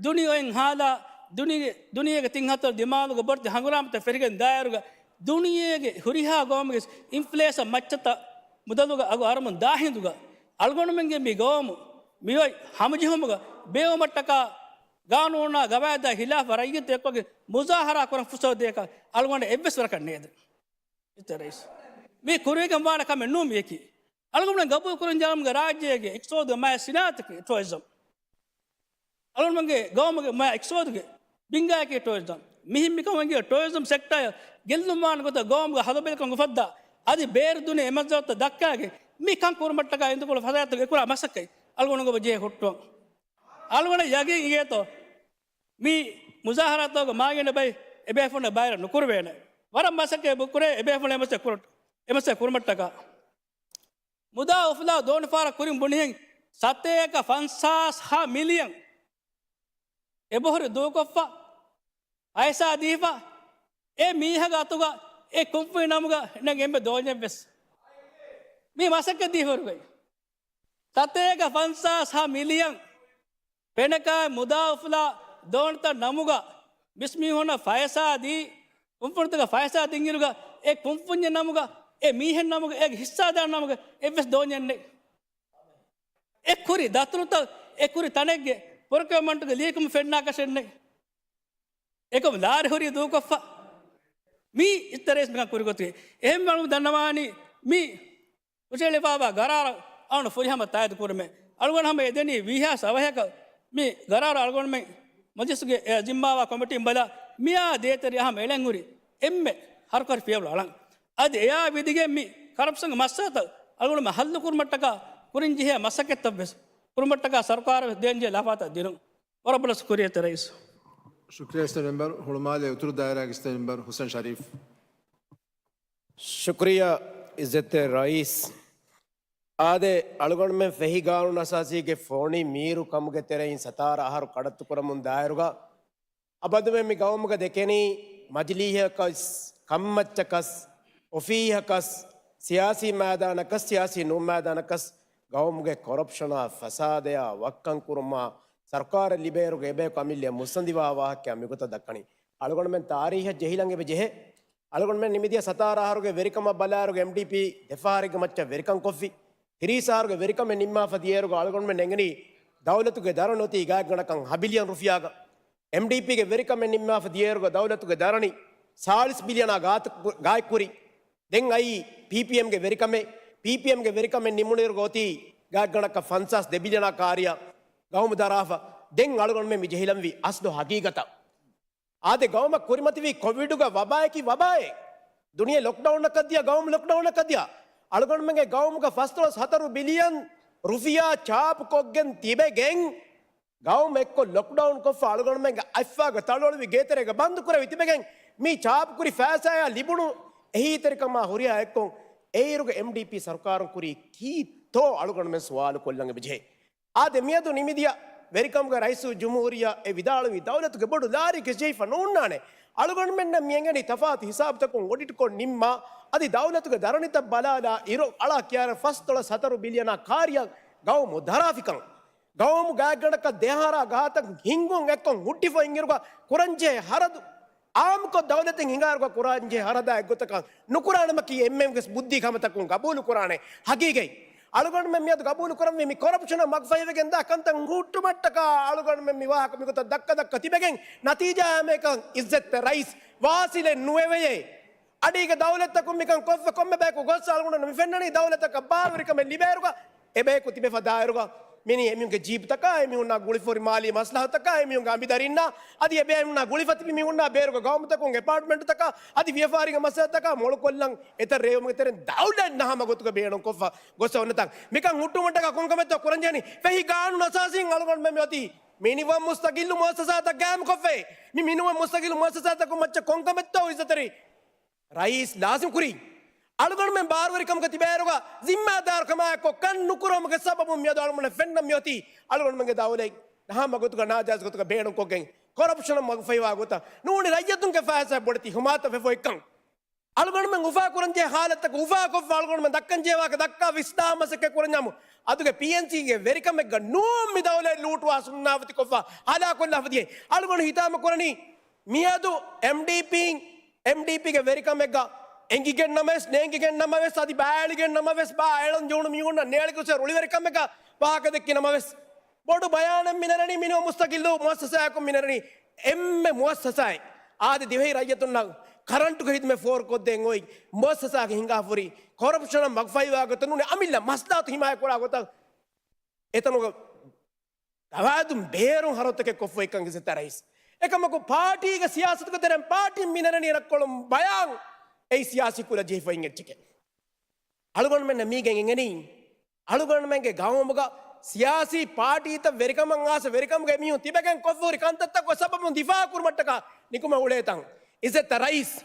ދުނިޔެ އޮތް ހާލާ، ދުނިޔެ، ދުނިޔޭގެ ތިން ހަތަރު ދިމާލުގެ ބޮޑެތި ހަނގުރާމަތައް ފެށިގެން ދާއިރުގަ، ދުނިޔޭގެ ހުރިހާ ގައުމުގެ އިންފްލޭޝަން މައްޗަށްތައް މުދަލުގަ އަގު އަރަމުން ދާ ހިނދުގަ، އަޅުގަނޑުމެންގެ މި ގައުމު މިއޮތް ހަމަޖެހުމުގަ ބޭއްވުމަށްޓަކާ ގާނޫނާ ގަވާއިދާ ހިލާފަށް ރައްޔިތު އެއްކޮށްގެން މުޒާހަރާ ކުރަން ފުރުސަތު ދޭކަށް އަޅުގަނޑަށް އެއްވެސް ވަރަކަށް ނޭދެ. އިއްޒަތްތެރި ރައީސް، މި ކުރިއަށް ވާނެ ކަމެއް ނޫން މިޔަކީ. އަޅުގަނޑުމެން ގަބޫލު ކުރަން ޖެހޭ ގައުމުގެ ރާއްޖޭގެ އިޤްތިޞާދުގެ މާތް ސިނާއަތަކީ ޓޫރިޒަމް. އަޅުގަނޑުމެންގެ ގައުމުގެ މާތް އިޤްތިޞާދުގެ ބިންގާއަކީ ޓޫރިޒަމް. މިހެން މިކަމުގެ ޓޫރިޒަމް ސެކްޓަރ ގެއްލުން ވާނެ ގޮތަށް ގައުމުގެ ހަލަބިލިކަން އުފައްދާ، އަދި ބޭރު ދުނިޔެ އެމަންޒަރުތައް ދައްކާގެން މި ކަން ކުރުމަށްޓަކާ އިންދުކޮޅު ފަސޭހަތަކުން އެކުރާ މަސައްކަތް އަޅުގަނޑު އޮބަޖެހޭ ހުއްޓުވަން. އަޅުގަނޑަށް ޔަގީން އިނގޭތޯ މި މުޒާހަރާތަކުގަ މާގިނަ ބައި އެބޭފުޅުންނަށް ބައިވެރި ނުކުރެވޭނެ. ވަރަށް މަސައްކަތް ކުރޭ އެބޭފުޅުން އެމަސައްކަތް ކުރު-، އެމަސައްކަތް ކުރުމަށްޓަކާ. މުދާ އުފުލާ ދޯނިފަހަރަށް ކުރިން ބުނިހެން ސަތޭކަ ފަންސާސް ހަ މިލިއަން އެބަހުރި ދޫކޮށްފަ ފައިސާ ދީފަ އެ މީހަކު އަތުގަ އެ ކުންފުނި ނަމުގަ ނެގި އެންމެ ދޯންޏެއްވެސް މި މަސައްކަތް ދީފަ ހުރި ގޮތް. ސަތޭކަ ފަންސާސް ހަ މިލިއަން ފެނަކާ މުދާ އުފުލާ ދޯނިތައް ނަމުގަ މިސް މީހުންނަށް ފައިސާ ދީ، ކުންފުނިތަކަށް ފައިސާ ދިންއިރުގަ، އެ ކުންފުންޏެއް ނަމުގަ، އެ މީހެއް ނަމުގަ، އޭގެ ހިއްސާދާރު ނަމުގަ އެއްވެސް ދޯންޏެއް ނެތް. އެ ކުރި ދަތުރުތައް، އެ ކުރި ތަނެއްގެ ޕްރޮކިއުމަންޓުގެ ލިޔެކިޔުމަށް ފެންނާކަށެއް ނެތް. އެކަމު ލާރި ހުރީ ދޫކޮށްފަ. މީ އިއްޒަތްތެރި ރައީސް މިކަން ކުރި ގޮތުގައި. އެހެންވެ އަޅުގަނޑު ދަންނަވާނީ މި ހުށަހެޅިފައިވާ ގަރާރަށް އަޅުގަނޑު ފުރިހަމަ ތާއީދު ކުރުމެއް. އަޅުގަނޑު ހަމަ އެދެނީ ވީހާވެސް އަވަހަކަށް މި ގަރާރު އަޅުގަނޑުމެން މަޖިލިސްގެ އެ ޒިންމާވާ ކޮމިޓީން ބަލާ މިއާ ދޭތެރެ ހަމަ އެޅެން ހުރި އެންމެ ހަރުކަށި ފިޔަވަޅު އަޅަން. އަދި އެއާ ވިދިގެން މި ކަރަޕްޝަންގެ މައްސަލަތައް އަޅުގަނޑުމެން ހައްލު ކުރުމަށްޓަކާ ކުރިން ޖެހޭ މަސައްކަތްތައް ވެސް ކުރުމަށްޓަކާ ސަރުކާރަށް ވެސް ދޭންޖެހޭ ލަފާތައް ދިނުން. ވަރަށް ބޮޑަށް ޝުކުރިއްޔާ އިއްޒަތްތެރި ރައީސް. ޝުކުރިއްޔާ އިއްޒަތްތެރި މެމްބަރު. ހުޅުމާލޭ އުތުރު ދާއިރާގެ ސިޓިން މެމްބަރު ހުސެން ޝަރީފް. ޝުކުރިއްޔާ އިއްޒަތްތެރި ރައީސް. އާދެ، އަޅުގަނޑުމެން ފެހި ގާނޫނު އަސާސީގެ ފޮނި މީރު ކަމުގެ ތެރެއިން ސަތާރަ އަހަރު ކަޑައްތު ކުރަމުން ދާއިރުގަ، އަބަދުމެން މި ގައުމުގަ ދެކެނީ މަޖިލީހަކަސް، ކަންމައްޗަކަސް، އޮފީހަކަސް، ސިޔާސީ މައިދާނަކަސް، ސިޔާސީ ނޫން މައިދާނަކަސް ގައުމުގެ ކޮރަޕްޝަނާ، ފަސާދަޔާ ވައްކަން ކުރުމާ، ސަރުކާރަށް ލިބޭއިރުގަ އެބަޔަކު އަމިއްލައަށް މުއްސަނދިވާ ވާހަކައެއް މިގޮތަށް ދައްކަނީ. އަޅުގަނޑުމެން ތާރީހަށް ޖެހިލަން އެބަ ޖެހޭ. އަޅުގަނޑުމެން ނިމިދިޔަ ސަތާރަ އަހަރުގެ ވެރިކަމަށް ބަލާއިރުގަ އެމްޑީޕީ ދެފަހަރެއްގެ މައްޗަށް ވެރިކަން ކޮށްފި. ތިރީސް އަހަރުގެ ވެރިކަމެއް ނިންމާފަ ދިޔައިރުގަ އަޅުގަނޑުމެން އެނގެނީ ދައުލަތުގެ ދަރަނި އޮތީ ގާތްގަނޑަކަށް ހަ ބިލިއަން ރުފިޔާގަ. އެމްޑީޕީގެ ވެރިކަމެއް ނިންމާފަ ދިޔައިރުގަ ދައުލަތުގެ ދަރަނި ސާޅީސް ބިލިއަނާ ގާތު-، ގާތްކުރި. ދެން އައީ ޕީޕީއެމްގެ ވެރިކަމެއް. ޕީޕީއެމްގެ ވެރިކަމެއް ނިމުނުއިރު އޮތީ ގާތްގަނޑަކަށް ފަންސާސް ދެ ބިލިއަނާ ކާރިއަށް ގައުމު ދަރާފަ. ދެން އަޅުގަނޑުމެން މި ޖެހިލަންވީ އަސްލު ހަގީގަތަށް. އާދެ، ގައުމަށް ކުރިމަތިވީ ކޮވިޑުގަ ވަބާއަކީ ވަބާއެއް. ދުނިޔެ ލޮކްޑައުނަކަށް ދިޔަ، ގައުމު ލޮކްޑައުނަކަށް ދިޔަ. އަޅުގަނޑުމެންގެ ގައުމުގަ ފަސްދޮޅަސް ހަތަރު ބިލިއަން ރުފިޔާ ޗާޕުކޮށްގެން ތިބެގެން، ގައުމު އެއްކޮށް ލޮކްޑައުން ކޮށްފަ އަޅުގަނޑުމެންގެ އަތްފާގަ ތަޅުއަޅުވި ގޭތެރޭގަ ބަންދު ކުރެވި ތިބެގެން، މި ޗާޕުކުރި ފައިސާއާ ލިބުނު އެހީތެރިކަމާ ހުރިހާ އެއްކޮށް، އޭރުގެ އެމްޑީޕީ ސަރުކާރުން ކުރީ ކީއްތޯ އަޅުގަނޑުމެން ސުވާލު ކޮށްލަން އެބަޖެހޭ. އާދެ، މިއަދު ނިމިދިޔަ ވެރިކަމުގެ ރައީސުލްޖުމްހޫރިއްޔާ އެ ވިދާޅުވީ، ދައުލަތުގެ ބޮޑު ލާރި ކެށިފަ ނޯންނާނެ. އަޅުގަނޑުމެންނަށް މި އެނގެނީ ތަފާތު ހިސާބުތަކުން އޮޑިޓްކޮށް ނިންމާ، އަދި ދައުލަތުގެ ދަރަނިތައް ބަލާލާ އިރު އަޅާ ކިޔާ ފަސްދޮޅަސް ހަތަރު ބިލިއަނާ ކާރިއަށް ގައުމު ދަރާފިކަން. ގައުމު ގާތްގަނޑަކަށް ދެއަހަރާ ގާތަށް ހިންގުން އެއްކޮށް ހުއްޓިފަ އިންއިރުގަ ކުރަންޖެހޭ ހަރަދު، އާއްމުކޮށް ދައުލަތެއް ހިނގާއިރުގަ ކުރަންޖެހޭ ހަރަދާ އެއްގޮތަކަށް ނުކުރާނަމަކީ އެންމެންވެސް ބުއްދީ ކަމަތަކުން ގަބޫލު ކުރާނެ ހަގީގަތް. އަޅުގަނޑުމެން މިއަދު ގަބޫލު ކުރަންވީ މި ކޮރަޕްޝަނަށް މަގުފަހިވެގެން ދާ ކަންތައް ހުއްޓުމަށްޓަކާ އަޅުގަނޑުމެން މި ވާހަކަ މިގޮތަށް ދައްކަ ދައްކަ ތިބެގެން ނަތީޖާ ހަމައެކަން އިއްޒަތްތެރި ރައީސް ވާސިލެއް ނުވެވެޔޭ. އަޑީގެ ދައުލަތްތަކުން މިކަން ކޮށްފަ ކޮންމެ ބަޔަކު ގޮސް އަޅުގަނޑު މި ފެންނަނީ ދައުލަތަކަށް ބާރުވެރިކަމެއް ލިބޭއިރުގަ އެބަޔަކު ތިބެފަ ދާއިރުގަ މިނީ އެމީހުންގެ ޖީޕްތަކާ، އެމީހުންނާ ގުޅިފަހުރި މާލީ މަސްލަހަތަކާ، އެމީހުންގެ އަނބިދަރީންނާ އަދި އެބައިމީހުންނާ ގުޅިފަ ތިބި މީހުންނާ ބޭރުގަ ގައުމުތަކުން އެޕާޓްމަންޓްތަކާ އަދި ވިޔަފާރީގެ މައްސަލަތަކާ މޮޅުކޮށްލަން އެތައް ރޭވުމުގެ ތެރެއިން ދައުލަތް ނަހަމަ ގޮތުގަ ބޭނުންކޮށްފަ ގޮސް އޮންނަތަން. މިކަން ހުއްޓުމަށްޓަކާ ކޮންކަމެއްތޯ ކުރަންޖެހެނީ؟ ފެހި ގާނޫނު އަސާސީން އަޅުގަނޑުމެން މިއޮތީ މިނިވަން މުސްތަގިއްލު މުއައްސަސާތައް ގާއިމްކޮށްފައޭ. މި މިނިވަން މުސްތަގިއްލު މުއައްސަސާތަކުން މައްޗަށް ކޮންކަމެއްތޯ އިއްޒަތްތެރި ރައީސް ލާޒިމް ކުރީ؟ އަޅުގަނޑުމެން ބާރުވެރިކަމުގަ ތިބޭއިރުގަ ޒިންމާދާރުކަމާއެކު ކަން ނުކުރުމުގެ ސަބަބުން މިއަދު އަޅުގަނޑު ފެންނަން މިއޮތީ އަޅުގަނޑުމެންގެ ދައުލަތް ނަހަމަ ގޮތުގަ ނާޖާއިޒު ގޮތުގަ ބޭނުންކޮށްގެން ކޮރަޕްޝަނަށް މަގުފަހިވާ ގޮތަށް ނޫނީ ރައްޔިތުންގެ ފައިސާ ބޮޑެތި ހުމާތައް ފެފޯއިކަން. އަޅުގަނޑުމެން އުފާކުރަންޖެހޭ ހާލަތަކު އުފާކޮށްފަ އަޅުގަނޑުމެން ދައްކަންޖެހޭ ވާހަކަ ދައްކާ ވިސްނާ މަސައްކަތް ކުރަންޏާމު އަދުގެ ޕީއެންސީގެ ވެރިކަމެއްގަ ނޫން މި ދައުލަތް ލޫޓުވާ ސުންނާފަތިކޮށްފަ ހަލާކޮށްލާފަ ދިޔަ. އަޅުގަނޑު ހިތާމަ ކުރަނީ މިއަދު އެމްޑީޕީން، އެމްޑީޕީގެ ވެރިކަމެއްގަ އެނގިގެން ނަމަވެސް، ނޭނގިގެން ނަމަވެސް، އަދި ބައި އެޅިގެން ނަމަވެސް، ބައި އެޅަން ޖެހުނު މީހުންނަށް ނޭޅިކުރިސް ރުޅިވެރިކަމެއްގަ ވާހަކަ ދެއްކި ނަމަވެސް، ބޮޑު ބަޔާނެއް މިނެރެނީ މިނިވަން މުސްތަގިއްލު މުއައްސަސާއަކުން މިނެރެނީ އެންމެ މުއައްސަސާއެއް. އާދެ، ދިވެހި ރައްޔިތުންނަށް ކަރަންޓުގެ ހިދުމަތް ފޯރުކޮށްދޭން އޮތް މުއައްސަސާގެ ހިނގާފަހުރި ކޮރަޕްޝަނަށް މަގުފަހިވާ ގޮތަށް ނޫނީ އަމިއްލަ މަސްލަހަތު ހިމާޔަތް ކުރާ ގޮތަށް އެތަނުގަ ގަވާއިދުން ބޭރުން ހަރަދުތަކެއް ކޮށްފައިކަން އިއްޒަތްތެރި ރައީސް. އެކަމަކު ޕާޓީގެ ސިޔާސަތުގެ ތެރެއިން ޕާޓީން މިނެރެނީ ރައްކޮޅުން ބަޔާން އެއީ ސިޔާސީ ކުލަ ޖެހިފައި އެއްޗެކޭ. އަޅުގަނޑުމެންނަށް މީގެން އެނގެނީ އަޅުގަނޑުމެންގެ ގައުމުގަ ސިޔާސީ ޕާޓީތައް ވެރިކަމަށް އާސަ ވެރިކަމުގެ މީހުން ތިބެގެން ކޮށްފަހުރި ކަންތައްތަކުގެ ސަބަބުން ދިފާއު ކުރުމަށްޓަކާ ނިކުމެ އުޅޭތަން. އިއްޒަތްތެރި ރައީސް،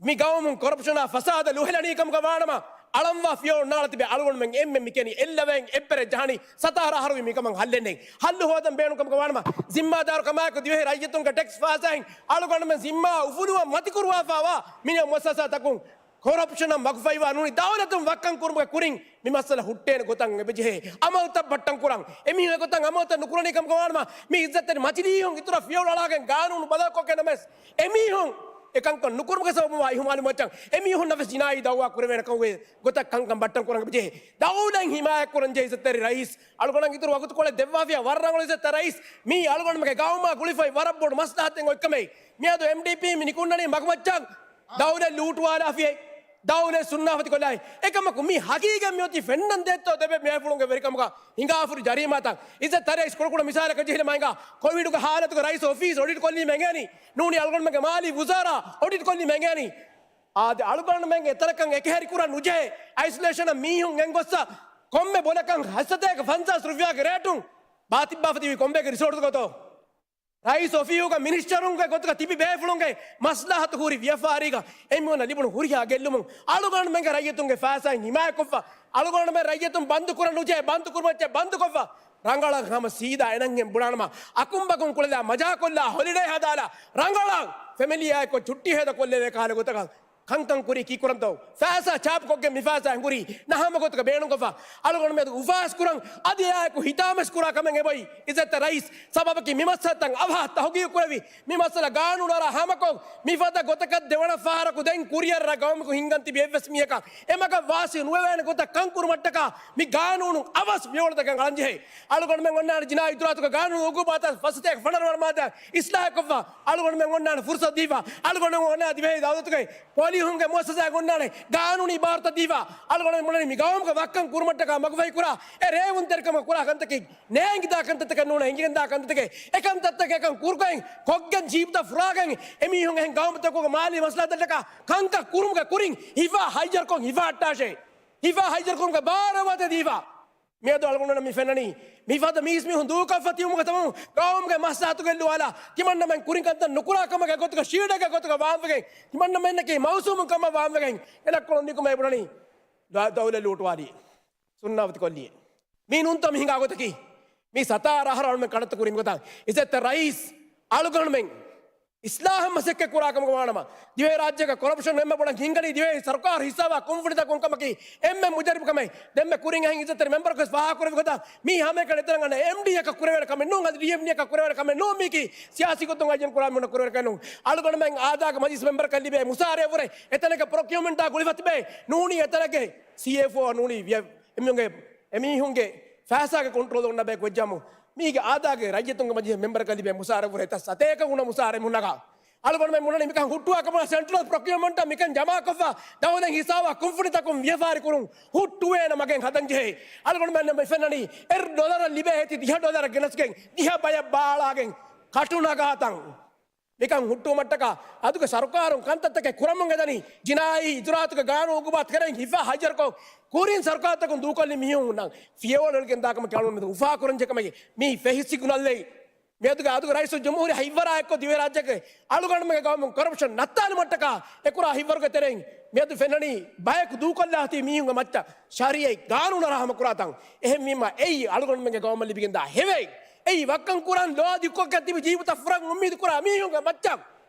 މި ގައުމުން ކޮރަޕްޝަނާ ފަސާދަ ލުހެލަނީ ކަމުގަ ވާނަމަ، އަޅަންވާ ފިޔަވަޅު ނާޅަ ތިބެ އަޅުގަނޑުމެން އެންމެ މިކެނި އެއްލަވައިން އެއްބަރެއް ޖަހަނީ ސަތާރަ އަހަރުވީ މިކަމަށް ހައްލެއް ނެތް. ހައްލު ހޯދަން ބޭނުން ކަމުގަ ވާނަމަ، ޒިންމާދާރު ކަމާއެކު ދިވެހި ރައްޔިތުންގެ ޓެކްސް ފައިސާއިން އަޅުގަނޑުމެން ޒިންމާ އުފުލުވަން މަތިކުރުވާފައިވާ މިނިވަން މުއައްސަސާތަކުން ކޮރަޕްޝަނަށް މަގުފަހިވާ ނޫނީ ދައުލަތުން ވައްކަން ކުރުމުގެ ކުރިން މި މައްސަލަ ހުއްޓޭނެ ގޮތަށް އެބަޖެހޭ. އަމަލުތައް ބައްޓަން ކުރަން. އެމީހުން އެގޮތަށް އަމަލުތައް ނުކުރަނީ ކަމުގަ ވާނަމަ، މި އިއްޒަތްތެރި މަޖިލީހުން އިތުރަށް ފިޔަވަޅު އަޅާގެން ގާނޫނު ބަދަލުކޮށްގެން ނަމަވެސް، އެމީހުން އެކަންކަން ނުކުރުމުގެ ސަބަބުން ވާ އިހުމާލުވުމަށް އެމީހުންނަށް ވެސް ޖިނާއީ ދައުވާ ކުރެވޭނެ ކަމުގެ ގޮތަށް ކަންކަން ބައްޓަން ކުރަން އެބަޖެހޭ. ދައުލަތް ހިމާޔަތް ކުރަން ޖެހޭ އިއްޒަތްތެރި ރައީސް. އަޅުގަނޑަށް އިތުރު ވަގުތުކޮޅެއް ދެއްވާފިޔާ ވަރަށް ރަނގަޅު އިއްޒަތްތެރި ރައީސް. މީ އަޅުގަނޑުމެންގެ ގައުމާ ގުޅިފައި ވަރަށް ބޮޑު މަސްލަހަތެއް އޮތްކަމެއް. މިއަދު އެމްޑީޕީ މި ނިކުންނަނީ މަގުމައްޗަށް ދައުލަތް ލޫޓުވާލާފިޔޭ. ދައުލަތް ސުންނާފަތިކޮށްލާފި. އެކަމަކު މި ހަގީގަތް މިއޮތީ ފެންނަން ދޭތޯ ދެބެ މޭފުޅުންގެ ވެރިކަމުގަ ހިނގާފަހުރި ޖަރީމާތައް. އިއްޒަތްތެރި ރައީސް ކުޑަކުޑަ މިސާލަކަށް ޖެހިލަމާ ހިނގާ، ކޮވިޑުގެ ހާލަތުގަ ރައީސް އޮފީސް އޮޑިޓް ކޮށްލީމަ އެނގޭނީ. ނޫނީ އަޅުގަނޑުމެންގެ މާލީ ވުޒާރާ އޮޑިޓް ކޮށްލީމަ އެނގޭނީ. އާދެ، އަޅުގަނޑުމެން އެތަނަކަށް އެކަހެރި ކުރަން ނުޖެހޭ. އައިސޮލޭޝަނަށް މީހުން ގެންގޮއްސަ ކޮންމެ ބޮލަކަށް ހަތްސަތޭކަ ފަންސާސް ރުފިޔާގެ ރޭޓުން ބާތިއްބާފަ ތިބީ ކޮންބޭކެ ރިސޯޓުގަތޯ؟ ރައީސް އޮފީހުގަ މިނިސްޓަރުންގެ ގޮތުގަ ތިބި ބޭފުޅުންގެ މަސްލަހަތު ހުރި ވިޔަފާރީގަ އެމީހުންނަށް ލިބުނު ހުރިހާ ގެއްލުމުން އަޅުގަނޑުމެންގެ ރައްޔިތުންގެ ފައިސާއިން ހިމާޔަތްކޮށްފަ، އަޅުގަނޑުމެން ރައްޔިތުން ބަންދު ކުރަން ނުޖެހޭ، ބަންދު ކުރުމަށް ޖެހޭ، ބަންދު ކޮށްފަ، ރަނގަޅަށް ހަމަ ސީދާ އެނަންހެން ބުނާނަމަ، އަކުނބަކުން ކުޅެލާ މަޖާކޮށްލާ ހޮލިޑޭ ހަދާލާ ރަނގަޅަށް ފެމިލީއާއެކު ޗުއްޓީ ހޭދަކޮށްލެވޭ ކަހަލަ ގޮތަކަށް ކަންކަން ކުރީ ކީއްކުރަންތޯ؟ ފައިސާ ޗާޕުކޮށްގެން މި ފައިސާ ހިނގުރީ ނަހަމަ ގޮތުގަ ބޭނުންކޮށްފަ. އަޅުގަނޑުމެން އުފާވެސް ކުރަން އަދި އެއާއެކު ހިތާމަވެސް ކުރާ ކަމެއް އެބައޮތް އިއްޒަތްތެރި ރައީސް. ސަބަބަކީ މި މައްސަލަތައް އަވަހަށް ތަހުގީގު ކުރެވި، މި މައްސަލަ ގާނޫނު އަރާ ހާމަކޮށް، މިފަދަ ގޮތަކަށް ދެވަނަ ފަހަރަކު ދެން ކުރިއަރަރާ ގައުމަކު ހިންގަން ތިބި އެއްވެސް މީހަކަށް އެމަގަށް ވާސި ނުވެވޭނެ ގޮތަށް ކަންކުރުމަށްޓަކާ މި ގާނޫނު އަވަސް ފިޔަވަޅުތަކެއް އަޅަންޖެހޭ. އަޅުގަނޑުމެން އޮންނާނެ ޖިނާއީ އިޖުރާއަތުގެ ގާނޫނު އުގޫބާތަށް ފަސްސަތޭކަ ފަނަރަ ވަނަ މާއްދާ އިސްލާހެއްކޮށްފަ، އަޅުގަނޑުމެން އޮންނާނެ ފުރުސަތު ދީފަ، އަޅުގަނޑުމެން އޮންނާނެ ދިވެހި ދައުލަތުގެ މީހުންގެ މުއައްސަސާއަށް އޮންނާނެ ގާނޫނީ ބާރުތައް ދީފަ، އަޅުގަނޑު ބުނަނީ މި ގައުމުގެ ވައްކަން ކުރުމަށްޓަކާ މަގުފަހި ކުރާ އެ ރޭވުންތެރިކަމަށް ކުރާ ކަންތަކެއް ނޭނގިދާ ކަންތައްތަކެއް ނޫނޭ، އެނގިގެންދާ ކަންތައްތަކެއް. އެކަންތައްތަކެއް އެކަން ކުރުގައި ކޮށްގެން ޖީބުތައް ފުރާގެން އެމީހުން އެހެން ގައުމުތަކުގެ މާލީ މަސްލަހަތަށްޓަކާ ކަންކަން ކުރުމުގެ ކުރިން ހިފާ ހައްޔަރުކޮށް ހިފާ އައްޓާށޭ. ހިފާ ހައްޔަރުކުރުމުގެ ބާރު އަމާނަތެއް ދީފަ. މިއަދު އަޅުގަނޑުންނަށް މި ފެންނަނީ، މިފަދަ މީސްމީހުން ދޫކޮށްފަ ތިބުމުގެ ތަމަން ގައުމުގެ މަސްލަހަތުގެ ލުއާލާ، ތިމަންނަމެން ކުރިން ކަންތައް ނުކުރާ ކަމުގެ ގޮތުގަ ޝީލްޑެއްގެ ގޮތުގަ ވާންވެގެން، ތިމަންނަމެންނަކީ މައުސޫމުން ކަމަށް ވާންވެގެން، އެ ލައްކޮޅުން ނިކުމެ ބުނަނީ ދަ-، ދައުލަތް ލޫޓުވާލީ، ސުންނާވަތި ކޮށްލީ. މީ ނޫންތޯ މި ހިނގާ ގޮތަކީ؟ މީ ސަތާރަ އަހަރު އަޅުމެން ކަނޑައަތު ކުރި މިގޮތަށް. އިއްޒަތްތެރި ރައީސް، އަޅުގަނޑުމެން އިސްލާހަށް މަސައްކަތް ކުރާ ކަމަކަށް ވާނަމަ، ދިވެހިރާއްޖޭގަ ކޮރަޕްޝަން އެންމެ ބޮޑަށް ހިނގަނީ ދިވެހި ސަރުކާރު ހިސާބާ ކުންފުނިތަކުން ކަމަކީ އެންމެ މުޖަރިބު ކަމެއް. ދެންމެ ކުރިން އެހެން އިއްޒަތްތެރި މެމްބަރަކުވެސް ފާހަގަކުރެއްވި ގޮތަށް މީ ހަމައެކަނި އެތަނަށް އަންނަ އެމްޑީއަކަށް ކުރެވޭނެ ކަމެއް ނޫން، އަދި ޑީއެމްޑީއަކަށް ކުރެވޭނެ ކަމެއް ނޫން. މީކީ ސިޔާސީ ގޮތުން އައްޔަން ކުރާ މީހުންނަށް ކުރެވޭނެ ކަމެއް ނޫން. އަޅުގަނޑުމެން އާދާގެ މަޖިލިސް މެމްބަރަކަށް ލިބޭ މުސާރައަށްވުރެ އެތަނެއްގެ ޕްރޮކިއުމަންޓާ ގުޅިފަ ތިބޭ ނޫނީ އެތަނެއްގެ ސީއެފްއޯ ނޫނީ ވިޔަ-، އެމީހުންގެ، އެމީހުންގެ ފައިސާގެ ކޮންޓްރޯލް އޮންނަ ބަޔަކު ވެއްޖާމު، މީގެ އާދާގެ ރައްޔިތުންގެ މަޖިލިސް މެމްބަރަކަށް ލިބޭ މުސާރައަށްވުރެ އެތައް ސަތޭކަ ގުނަ މުސާރަ މުންނަގާ. އަޅުގަނޑުމެން ބުނަނީ މިކަން ހުއްޓުވާ ކަމަށް ސެންޓްރަލް ޕްރޮކިއުމަންޓަށް މިކަން ޖަމާކޮށްފަ ދައުލަތް ހިސާބާ ކުންފުނިތަކުން ވިޔަފާރި ކުރުން ހުއްޓުވޭނެ މަގެއް ހަދަން ޖެހޭ. އަޅުގަނޑުމެން މި ފެންނަނީ އެއް ޑޮލަރަށް ލިބޭ ހެތި ދިހަ ޑޮލަރަށް ގެނެސްގެން ދިހަ ބަޔަށް ބާޅާގެން ކަޓުނަގާތަން. މިކަން ހުއްޓުވުމަށްޓަކާ އަދުގެ ސަރުކާރުން ކަންތައްތަކެއް ކުރަމުން ހެދަނީ، ޖިނާއީ އިޖުރާއަތުގެ ގާނޫނު އުގުބާތު ކެރެން ހިފާ ހައްޔަރުކޮށް، ކުރިން ސަރުކާރުތަކުން ދޫކޮށްލި މީހުންނަށް ފިޔަވަޅު އެޅިގެން ދާކަމަކީ އަޅުގަނޑުމެން އުފާކުރަންޖެހޭ ކަމެއް. މީ ފެހި ސިގުނަލްއެއް. މިއަދުގެ އަދުގެ ރައީސުލްޖުމްހޫރިއްޔާ ހިތްވަރާ އެއްކޮށް ދިވެހިރާއްޖޭގެ އަޅުގަނޑުމެންގެ ގައުމުން ކޮރަޕްޝަން ނައްތާލުމަށްޓަކާ އެކުރާ ހިތްވަރުގެ ތެރެއިން މިއަދު ފެންނަނީ ބަޔަކު ދޫކޮށްލާ ހުތީ މީހުންގެ މައްޗަށް ޝަރީއަތް ގާނޫނަށް ރަހަމަކުރާތަން. އެހެންވީމަ އެއީ އަޅުގަނޑުމެންގެ ގައުމަށް ލިބިގެންދާ ހެވައެއް. އެއީ ވައްކަން ކުރަން ލޯ ދިއްކޮށްގެން ތިބި ޖީބުތައް ފުރަން އުއްމީދު ކުރާ މީހުންގެ މައްޗަށް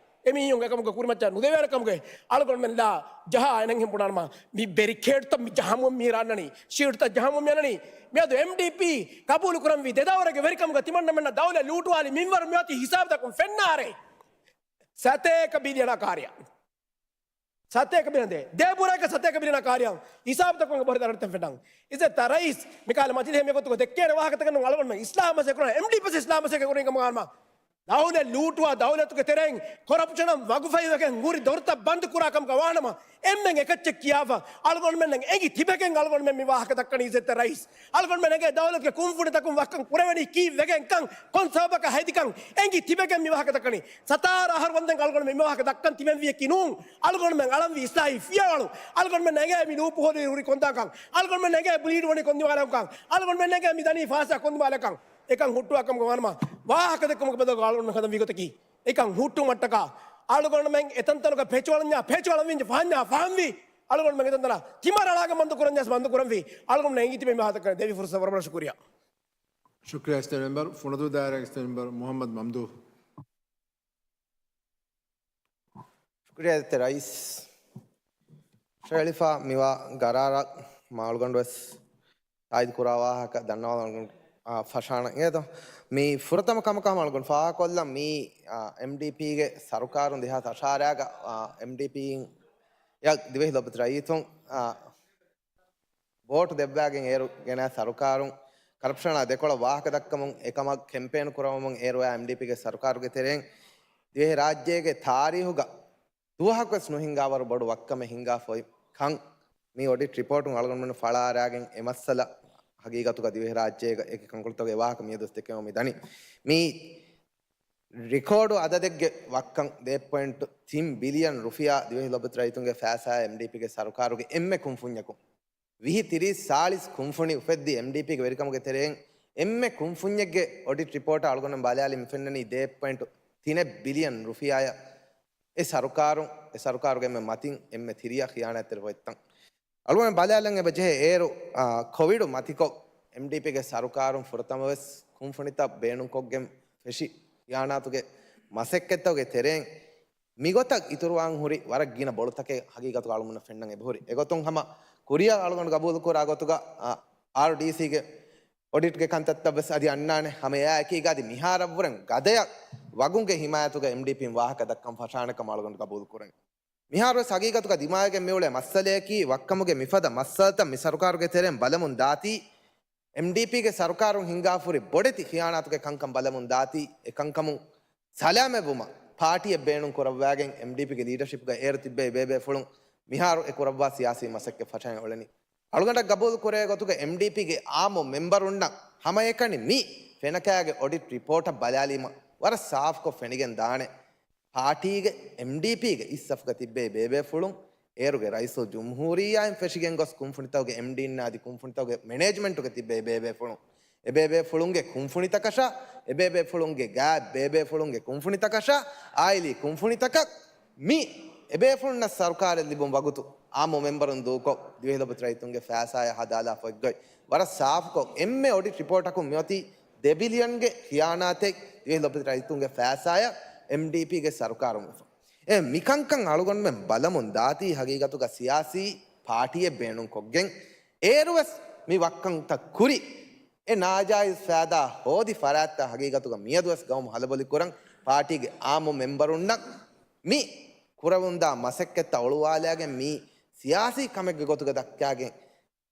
އެމީހުން އެކަމުގެ ކުރިމައްޗަށް ނުދެވޭނެ ކަމުގެ އަޅުގަނޑުމެން ލާ ޖަހާ އެނެއްހެން ބުނާނަމަ، މި ބެރިކޭޑްތައް މި ޖަހަމުން މީ ރާންނަނީ، ޝީލްޑްތައް ޖަހަމުން މި އަންނަނީ. މިއަދު އެމްޑީޕީ ގަބޫލު ކުރަންވީ ދެ ދައުރެއްގެ ވެރިކަމުގަ ތިމަންނަމެންނަށް ދައުލަތް ލޫޓުވާލި މިންވަރު މިއޮތީ ހިސާބުތަކުން ފެންނާރޭ. ސަތޭކަ ބިލިއަނާ ކާރިއަށް. ސަތޭކަ ބިލިއަނާ ދޭ. ދޭބުރޭގެ ސަތޭކަ ބިލިއަނާ ކާރިއަށް ހިސާބުތަކުން އެބަހުރި ދަރަނިތަން ފެންނަން. އިއްޒަތްތެރި ރައީސް މިކަހަލަ މަޖިލީހެއް މިގޮތުގަ ދެއްކޭނެ ވާހަކަތަކެއް ނޫން. އަޅުގަނޑުމެން އިސްލާހަށް މަސައްކަތް ކުރަން، އެމްޑީޕީ ވެސް އިސްލާހަށް މަސައްކަތް ކުރަނީ ކަމަށް ވާނަމަ، ދައުލަތް ލޫޓުވާ ދައުލަތުގެ ތެރެއިން ކޮރަޕްޝަނަށް ވަގުފައިވެގެން ހުރި ދޮރުތައް ބަންދު ކުރާ ކަމުގަ ވާނަމަ، އެންމެން އެކައްޗެއް ކިޔާފަ، އަޅުގަނޑުމެންނަށް އެނގި ތިބެގެން އަޅުގަނޑުމެން މި ވާހަކަ ދައްކަނީ އިއްޒަތްތެރި ރައީސް. އަޅުގަނޑުމެން އެނގޭ ދައުލަތުގެ ކުންފުނިތަކުން ވައްކަން ކުރެވެނީ ކީއްވެގެންކަން، ކޮން ސަބަބަކަށް ހެދިކަން އެނގި ތިބެގެން މި ވާހަކަ ދައްކަނީ. ސަތާރަ އަހަރު ވަންދެން އަޅުގަނޑުމެން މި ވާހަކަ ދައްކަން ތިބެންވީއެކީ ނޫން. އަޅުގަނޑުމެން އަޅަންވީ އިސްލާހީ ފިޔަވަޅު. އަޅުގަނޑުމެން އެނގޭ މި ލޫޕް ހޯލުވި ހުރި ކޮންދާކަން. އަޅުގަނޑުމެން އެނގޭ ބްލީޑް ވަނީ ކޮންދިމާލަކަން. އަޅުގަނޑުމެން އެނގޭ މި ދަނީ ފާސާ ކޮންދިމާލަކަން. އެކަން ހުއްޓުވާ ކަމުގަ ވާނަމަ، ވާހަކަ ދެއްކުމުގެ ބަދަލުގަ އަޅުގަނޑު ހަދަންވީ ގޮތަކީ، އެކަން ހުއްޓުވުމަށްޓަކާ އަޅުގަނޑުމެން އެތަންތަނުގަ ޕެޗުއަޅަންޏާ، ޕެޗުއަޅަންވިންޏާ ފަހަންވީ، އަޅުގަނޑުމެން އެތަންތަނަށް ތިމަރަޅާގެން ބަންދު ކުރަންޏާ ބަންދު ކުރަންވީ. އަޅުގަނޑުމެން އެނގިތިބެ މި ވާހަކަ ދެއްވި ފުރުސަތަށް ވަރަށް ވަރަށް ޝުކުރިއްޔާ. ޝުކުރިއްޔާ އިސްތެން މެމްބަރު. ފުނަދޫ ދާއިރާގެ އިސްތެން މެމްބަރު މުހައްމަދު މަމްދޫހް. ޝުކުރިއްޔާ އިއްޒަތްތެރި ރައީސް. ޝެޅިފާ މިވާ ގަރާރަށް މާ އަޅުގަނޑު ވެސް ތާއީދު ކުރާ ވާހަކަ ދަންނަވާލަން އަޅުގަނޑު، އާ، ފަށާނަން. އިނގޭތޯ؟ މި ފުރަތަމަ ކަމަކަށް ހަމަ އަޅުގަނޑު ފާހަގަކޮށްލަން މީ، އާ، އެމްޑީޕީގެ ސަރުކާރުން ދެހާސް އަށާރައިގަ، އާ، އެމްޑީޕީއިން އެ ދިވެހި ލޮބުވެތި ރައްޔިތުން، އާ، ވޯޓު ދެއްވާގެން އޭރު ގެނައި ސަރުކާރުން ކަރަޕްޝަނާ ދެކޮޅަށް ވާހަކަ ދައްކަމުން އެކަމަށް ކެމްޕޭނު ކުރަމުން އޭރު އާ އެމްޑީޕީގެ ސަރުކާރުގެ ތެރެއިން ދިވެހިރާއްޖޭގެ ތާރީހުގަ ދުވަހަކުވެސް ނުހިނގާވަރު ބޮޑު ވައްކަމެއް ހިނގާފަ އޮތް ކަން މި އޮޑިޓް ރިޕޯޓުން އަޅުގަނޑުމެން ފަޅާއަރާގެން އެ މައްސަލަ ހަގީގަތުގަ ދިވެހިރާއްޖޭގަ އެކި ކަންކޮޅުތަކުގެ ވާހަކަ މިއަދު ދެކެމުން މި ދަނީ. މި ރެކޯޑު އަދަދެއްގެ ވައްކަން ދެ ޕޮއިންޓު ތިން ބިލިއަން ރުފިޔާ ދިވެހި ލޮބުވެތި ރައްޔިތުންގެ ފައިސާ އެމްޑީޕީގެ ސަރުކާރުގެ އެންމެ ކުންފުންޏަކުން ވިހި، ތިރީސް، ސާޅީސް ކުންފުނި އުފެއްދި އެމްޑީޕީގެ ވެރިކަމުގެ ތެރެއިން އެންމެ ކުންފުންޏެއްގެ އޮޑިޓް ރިޕޯޓަށް އަޅުގަނޑު ބަލާލި މިފެންނަނީ ދެ ޕޮއިންޓު ތިނެއް ބިލިއަން ރުފިޔާއަށް އެ ސަރުކާރުން، އެ ސަރުކާރުގެ އެންމެ މަތިން އެންމެ ތިރިއަށް ޚިޔާނާތްތެރި އޮތްތަން. އަޅުގަނޑު ބަލާލަން އެބަ ޖެހޭ އޭރު، އާ، ކޮވިޑު މަތިކޮށް އެމްޑީޕީގެ ސަރުކާރުން ފުރަތަމަވެސް ކުންފުނިތައް ބޭނުންކޮށްގެން ފެށި ޚިޔާނާތުގެ މަސައްކަތްތަކުގެ ތެރެއިން މިގޮތަށް އިތުރުވާން ހުރި ވަރަށް ގިނަ ބޮޅުތަކެއް ހަގީގަތުގަ އަޅުގަނޑަށް ފެންނަން އެބަހުރި. އެގޮތުން ހަމަ ކުރިއަށް އަޅުގަނޑު ގަބޫލުކުރާ ގޮތުގަ، އާ، އާރްޑީސީގެ އޮޑިޓްގެ ކަންތައްތައް ވެސް އަދި އަންނާނެ. ހަމަ އެއާ އެކީގަ އަދި މިހާރަށްވުރެން ގަދަޔަށް ވަގުންގެ ހިމާޔަތުގަ އެމްޑީޕީން ވާހަކަ ދައްކަން ފަށާނެ ކަމަށް އަޅުގަނޑު ގަބޫލުކުރަން. މިހާރުވެސް ހަގީގަތުގަ ދިމާވެގެން މިއުޅޭ މައްސަލަޔަކީ، ވައްކަމުގެ މިފަދަ މައްސަލަތައް މި ސަރުކާރުގެ ތެރެއިން ބަލަމުން ދާތީ، އެމްޑީޕީގެ ސަރުކާރުން ހިންގާފަ ހުރި ބޮޑެތި ޚިޔާނާތުގެ ކަންކަން ބަލަމުން ދާތީ، އެ ކަންކަމުން ސަލާމަތްވުމަށް ޕާޓީއެއް ބޭނުން ކުރައްވާގެން އެމްޑީޕީގެ ލީޑަޝިޕްގަ އޭރު ތިއްބެވި ބޭބޭފުޅުން މިހާރު އެ ކުރައްވާ ސިޔާސީ މަސައްކަތް ފަށައި އުޅެނީ. އަޅުގަނޑަށް ގަބޫލު ކުރޭ ގޮތުގަ އެމްޑީޕީގެ އާއްމު މެމްބަރުންނަށް ހަމައެކަނި މި ފެނަކާގެ އޮޑިޓް ރިޕޯޓަށް ބަލާލީމަ ވަރަށް ސާފުކޮށް ފެނިގެން ދާނެ. ޕާޓީގެ އެމްޑީޕީގެ އިސް ސަފުގަ ތިއްބެވި ބޭބޭފުޅުން އޭރުގެ ރައީސުލް ޖުމްހޫރިއްޔާއިން ފެށިގެން ގޮސް ކުންފުނިތަކުގެ އެމްޑީންނާ އަދި ކުންފުނިތަކުގެ މެނޭޖްމަންޓުގަ ތިއްބެވި ބޭބޭފުޅުން އެބޭބޭފުޅުންގެ ކުންފުނިތަކަށާ، އެބޭބޭފުޅުންގެ ގާތް ބޭބޭފުޅުންގެ ކުންފުނިތަކަށާ، އާއިލީ ކުންފުނިތަކަށް މި އެބޭފުޅުންނަށް ސަރުކާރެއް ލިބުން ވަގުތު އާއްމު މެމްބަރުން ދޫކޮށް، ދިވެހި ލޮބުވެތި ރައްޔިތުންގެ ފައިސާޔާ ހަދާލާފަ އޮތްގޮތް ވަރަށް ސާފުކޮށް، އެންމެ އޮޑިޓް ރިޕޯޓަކުން މިއޮތީ ދެ ބިލިއަންގެ ޚިޔާނާތެއް ދިވެހި ލޮބުވެތި ރައްޔިތުންގެ ފައިސާޔަށް އެމްޑީޕީގެ ސަރުކާރުން ވެފަ. އެ މިކަންކަން އަޅުގަނޑުމެން ބަލަމުން ދާތީ ހަގީގަތުގަ ސިޔާސީ ޕާޓީއެއް ބޭނުންކޮށްގެން، އޭރުވެސް މި ވައްކަންތައް ކުރި އެ ނާޖާއިޒް ފައިދާ ހޯދި ފަރާތްތައް ހަގީގަތުގަ މިއަދުވެސް ގައުމު ހަލަބޮލިކުރަން ޕާޓީގެ އާއްމު މެމްބަރުންނަށް މި ކުރަމުންދާ މަސައްކަތްތައް އޮޅުވާލާގެން މީ ސިޔާސީ ކަމެއްގެ ގޮތުގަ ދައްކާގެން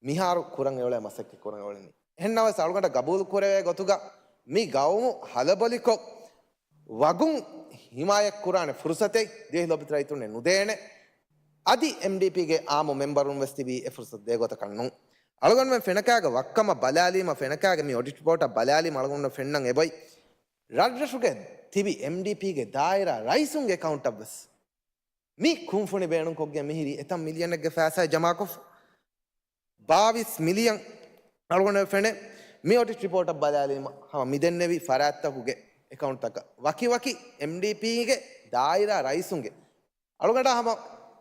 މިހާރު ކުރަން އެއުޅޭ މަސައްކަތް ކުރަން އެއުޅެނީ. އެހެންނަމަވެސް އަޅުގަނޑަށް ގަބޫލު ކުރެވޭ ގޮތުގަ މި ގައުމު ހަލަބޮލިކޮށް ވަގުން ހިމާޔަތްކުރާނެ ފުރުސަތެއް ދިވެހި ލޮބުވެތި ރައްޔިތުންނެއް ނުދޭނެ. އަދި އެމްޑީޕީގެ އާއްމު މެމްބަރުން ވެސް ތިބީ އެ ފުރުސަތު ދޭ ގޮތަކަށް ނޫން. އަޅުގަނޑުމެން ފެނަކާގެ ވައްކަމަށް ބަލާލީމަ، ފެނަކާގެ މި އޮޑިޓް ރިޕޯޓަށް ބަލާލީމަ އަޅުގަނޑު ފެންނަން އެބޮތް. ރަށްރަށުގެ ތިބި އެމްޑީޕީގެ ދާއިރާ ރައީސުންގެ އެކައުންޓަށް ވެސް މި ކުންފުނި ބޭނުންކޮށްގެން މިހިރީ އެތައް މިލިއަނެއްގެ ފައިސާ ޖަމާކޮށްފަ. ބާވީސް މިލިއަން އަޅުގަނޑަށް ފެނޭ މި އޮޑިޓް ރިޕޯޓަށް ބަލާލީމަ ހަމަ މިދެންނެވި ފަރާތްތަކުގެ އެކައުންޓްތަކަށް ވަކިވަކި އެމްޑީޕީގެ ދާއިރާ ރައީސުންގެ އަޅުގަނޑާ ހަމަ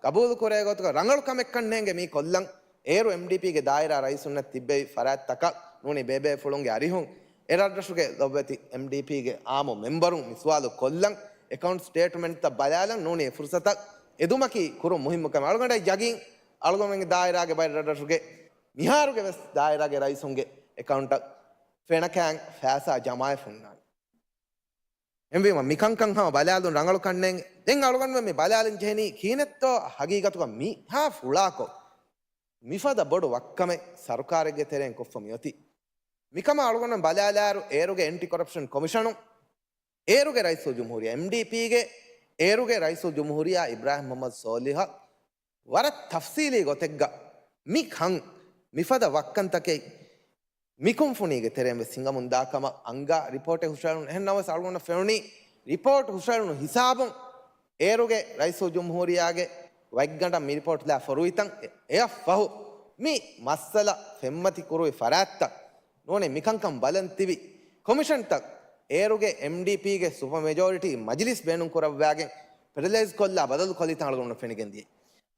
ގަބޫލު ކުރޭ ގޮތުގަ ރަނގަޅު ކަމެއްކަންނޭނގެ މީ ކޮށްލަން. އޭރު އެމްޑީޕީގެ ދާއިރާ ރައީސުންނަށް ތިއްބެވި ފަރާތްތަކަށް ނޫނީ ބޭބޭފުޅުންގެ އަރިހުން އެ ރަށްރަށުގެ ލޮބުވެތި އެމްޑީޕީގެ އާއްމު މެމްބަރުން މި ސުވާލު ކޮށްލަން. އެކައުންޓް ސްޓޭޓްމަންޓްތައް ބަލާލަން ނޫނީ އެ ފުރުސަތަށް އެދުމަކީ ކުރުން މުހިއްމު ކަމެއް. އަޅުގަނޑަށް ޔަގީން އަޅުގަނޑުމެންގެ ދާއިރާގެ ބައެއް ރަށްރަށުގެ މިހާރުގެ ވެސް ދާއިރާގެ ރައީސުންގެ އެކައުންޓަށް ފެނަކައިން ފައިސާ ޖަމާވެފަ ހުންނާނެ. އެހެންވީމަ މިކަންކަން ހަމަ ބަލާލުން ރަނގަޅު ކަންނޭނގެ. ދެން އަޅުގަނޑުމެން މި ބަލާލަން ޖެހެނީ ކިހިނެއްތޯ ހަގީގަތުގަ މިހާ ފުޅާކޮށް މިފަދަ ބޮޑު ވައްކަމެއް ސަރުކާރެއްގެ ތެރެއިން ކޮށްފަ މިއޮތީ. މިކަމަށް އަޅުގަނޑުމެން ބަލާލާއިރު އޭރުގެ އެންޓި ކޮރަޕްޝަން ކޮމިޝަނުން، އޭރުގެ ރައީސުލްޖުމްހޫރިއްޔާ، އެމްޑީޕީގެ އޭރުގެ ރައީސުލްޖުމްހޫރިއްޔާ އިބްރާހިމް މުހައްމަދު ސޯލިހަށް ވަރަށް ތަފްސީލީ ގޮތެއްގަ މި ކަން، މިފަދަ ވައްކަންތަކެއް މި ކުންފުނީގެ ތެރެއިން ވެސް ހިނގަމުން ދާ ކަމަށް އަންގާ ރިޕޯޓެއް ހުށައެޅުނު. އެހެން ނަމަވެސް އަޅުގަނޑަށް ފެނުނީ ރިޕޯޓް ހުށައެޅުނު ހިސާބުން އޭރުގެ ރައީސުލްޖުމްހޫރިއްޔާގެ ވަތްގަނޑަށް މި ރިޕޯޓް ލާ ފޮރުވިތަން އެ-، އެއަށްފަހު މި މައްސަލަ ފެންމަތި ކުރުވި ފަރާތްތައް ނޫނީ މިކަންކަން ބަލަން ތިބި ކޮމިޝަންތައް އޭރުގެ އެމްޑީޕީގެ ސުޕަ މެޖޯރިޓީ މަޖިލިސް ބޭނުން ކުރައްވާގެން ފެޑަލައިޒް ކޮށްލާ ބަދަލު ކޮށްލިތަން އަޅުގަނޑު ފެނިގެން ދިޔަ.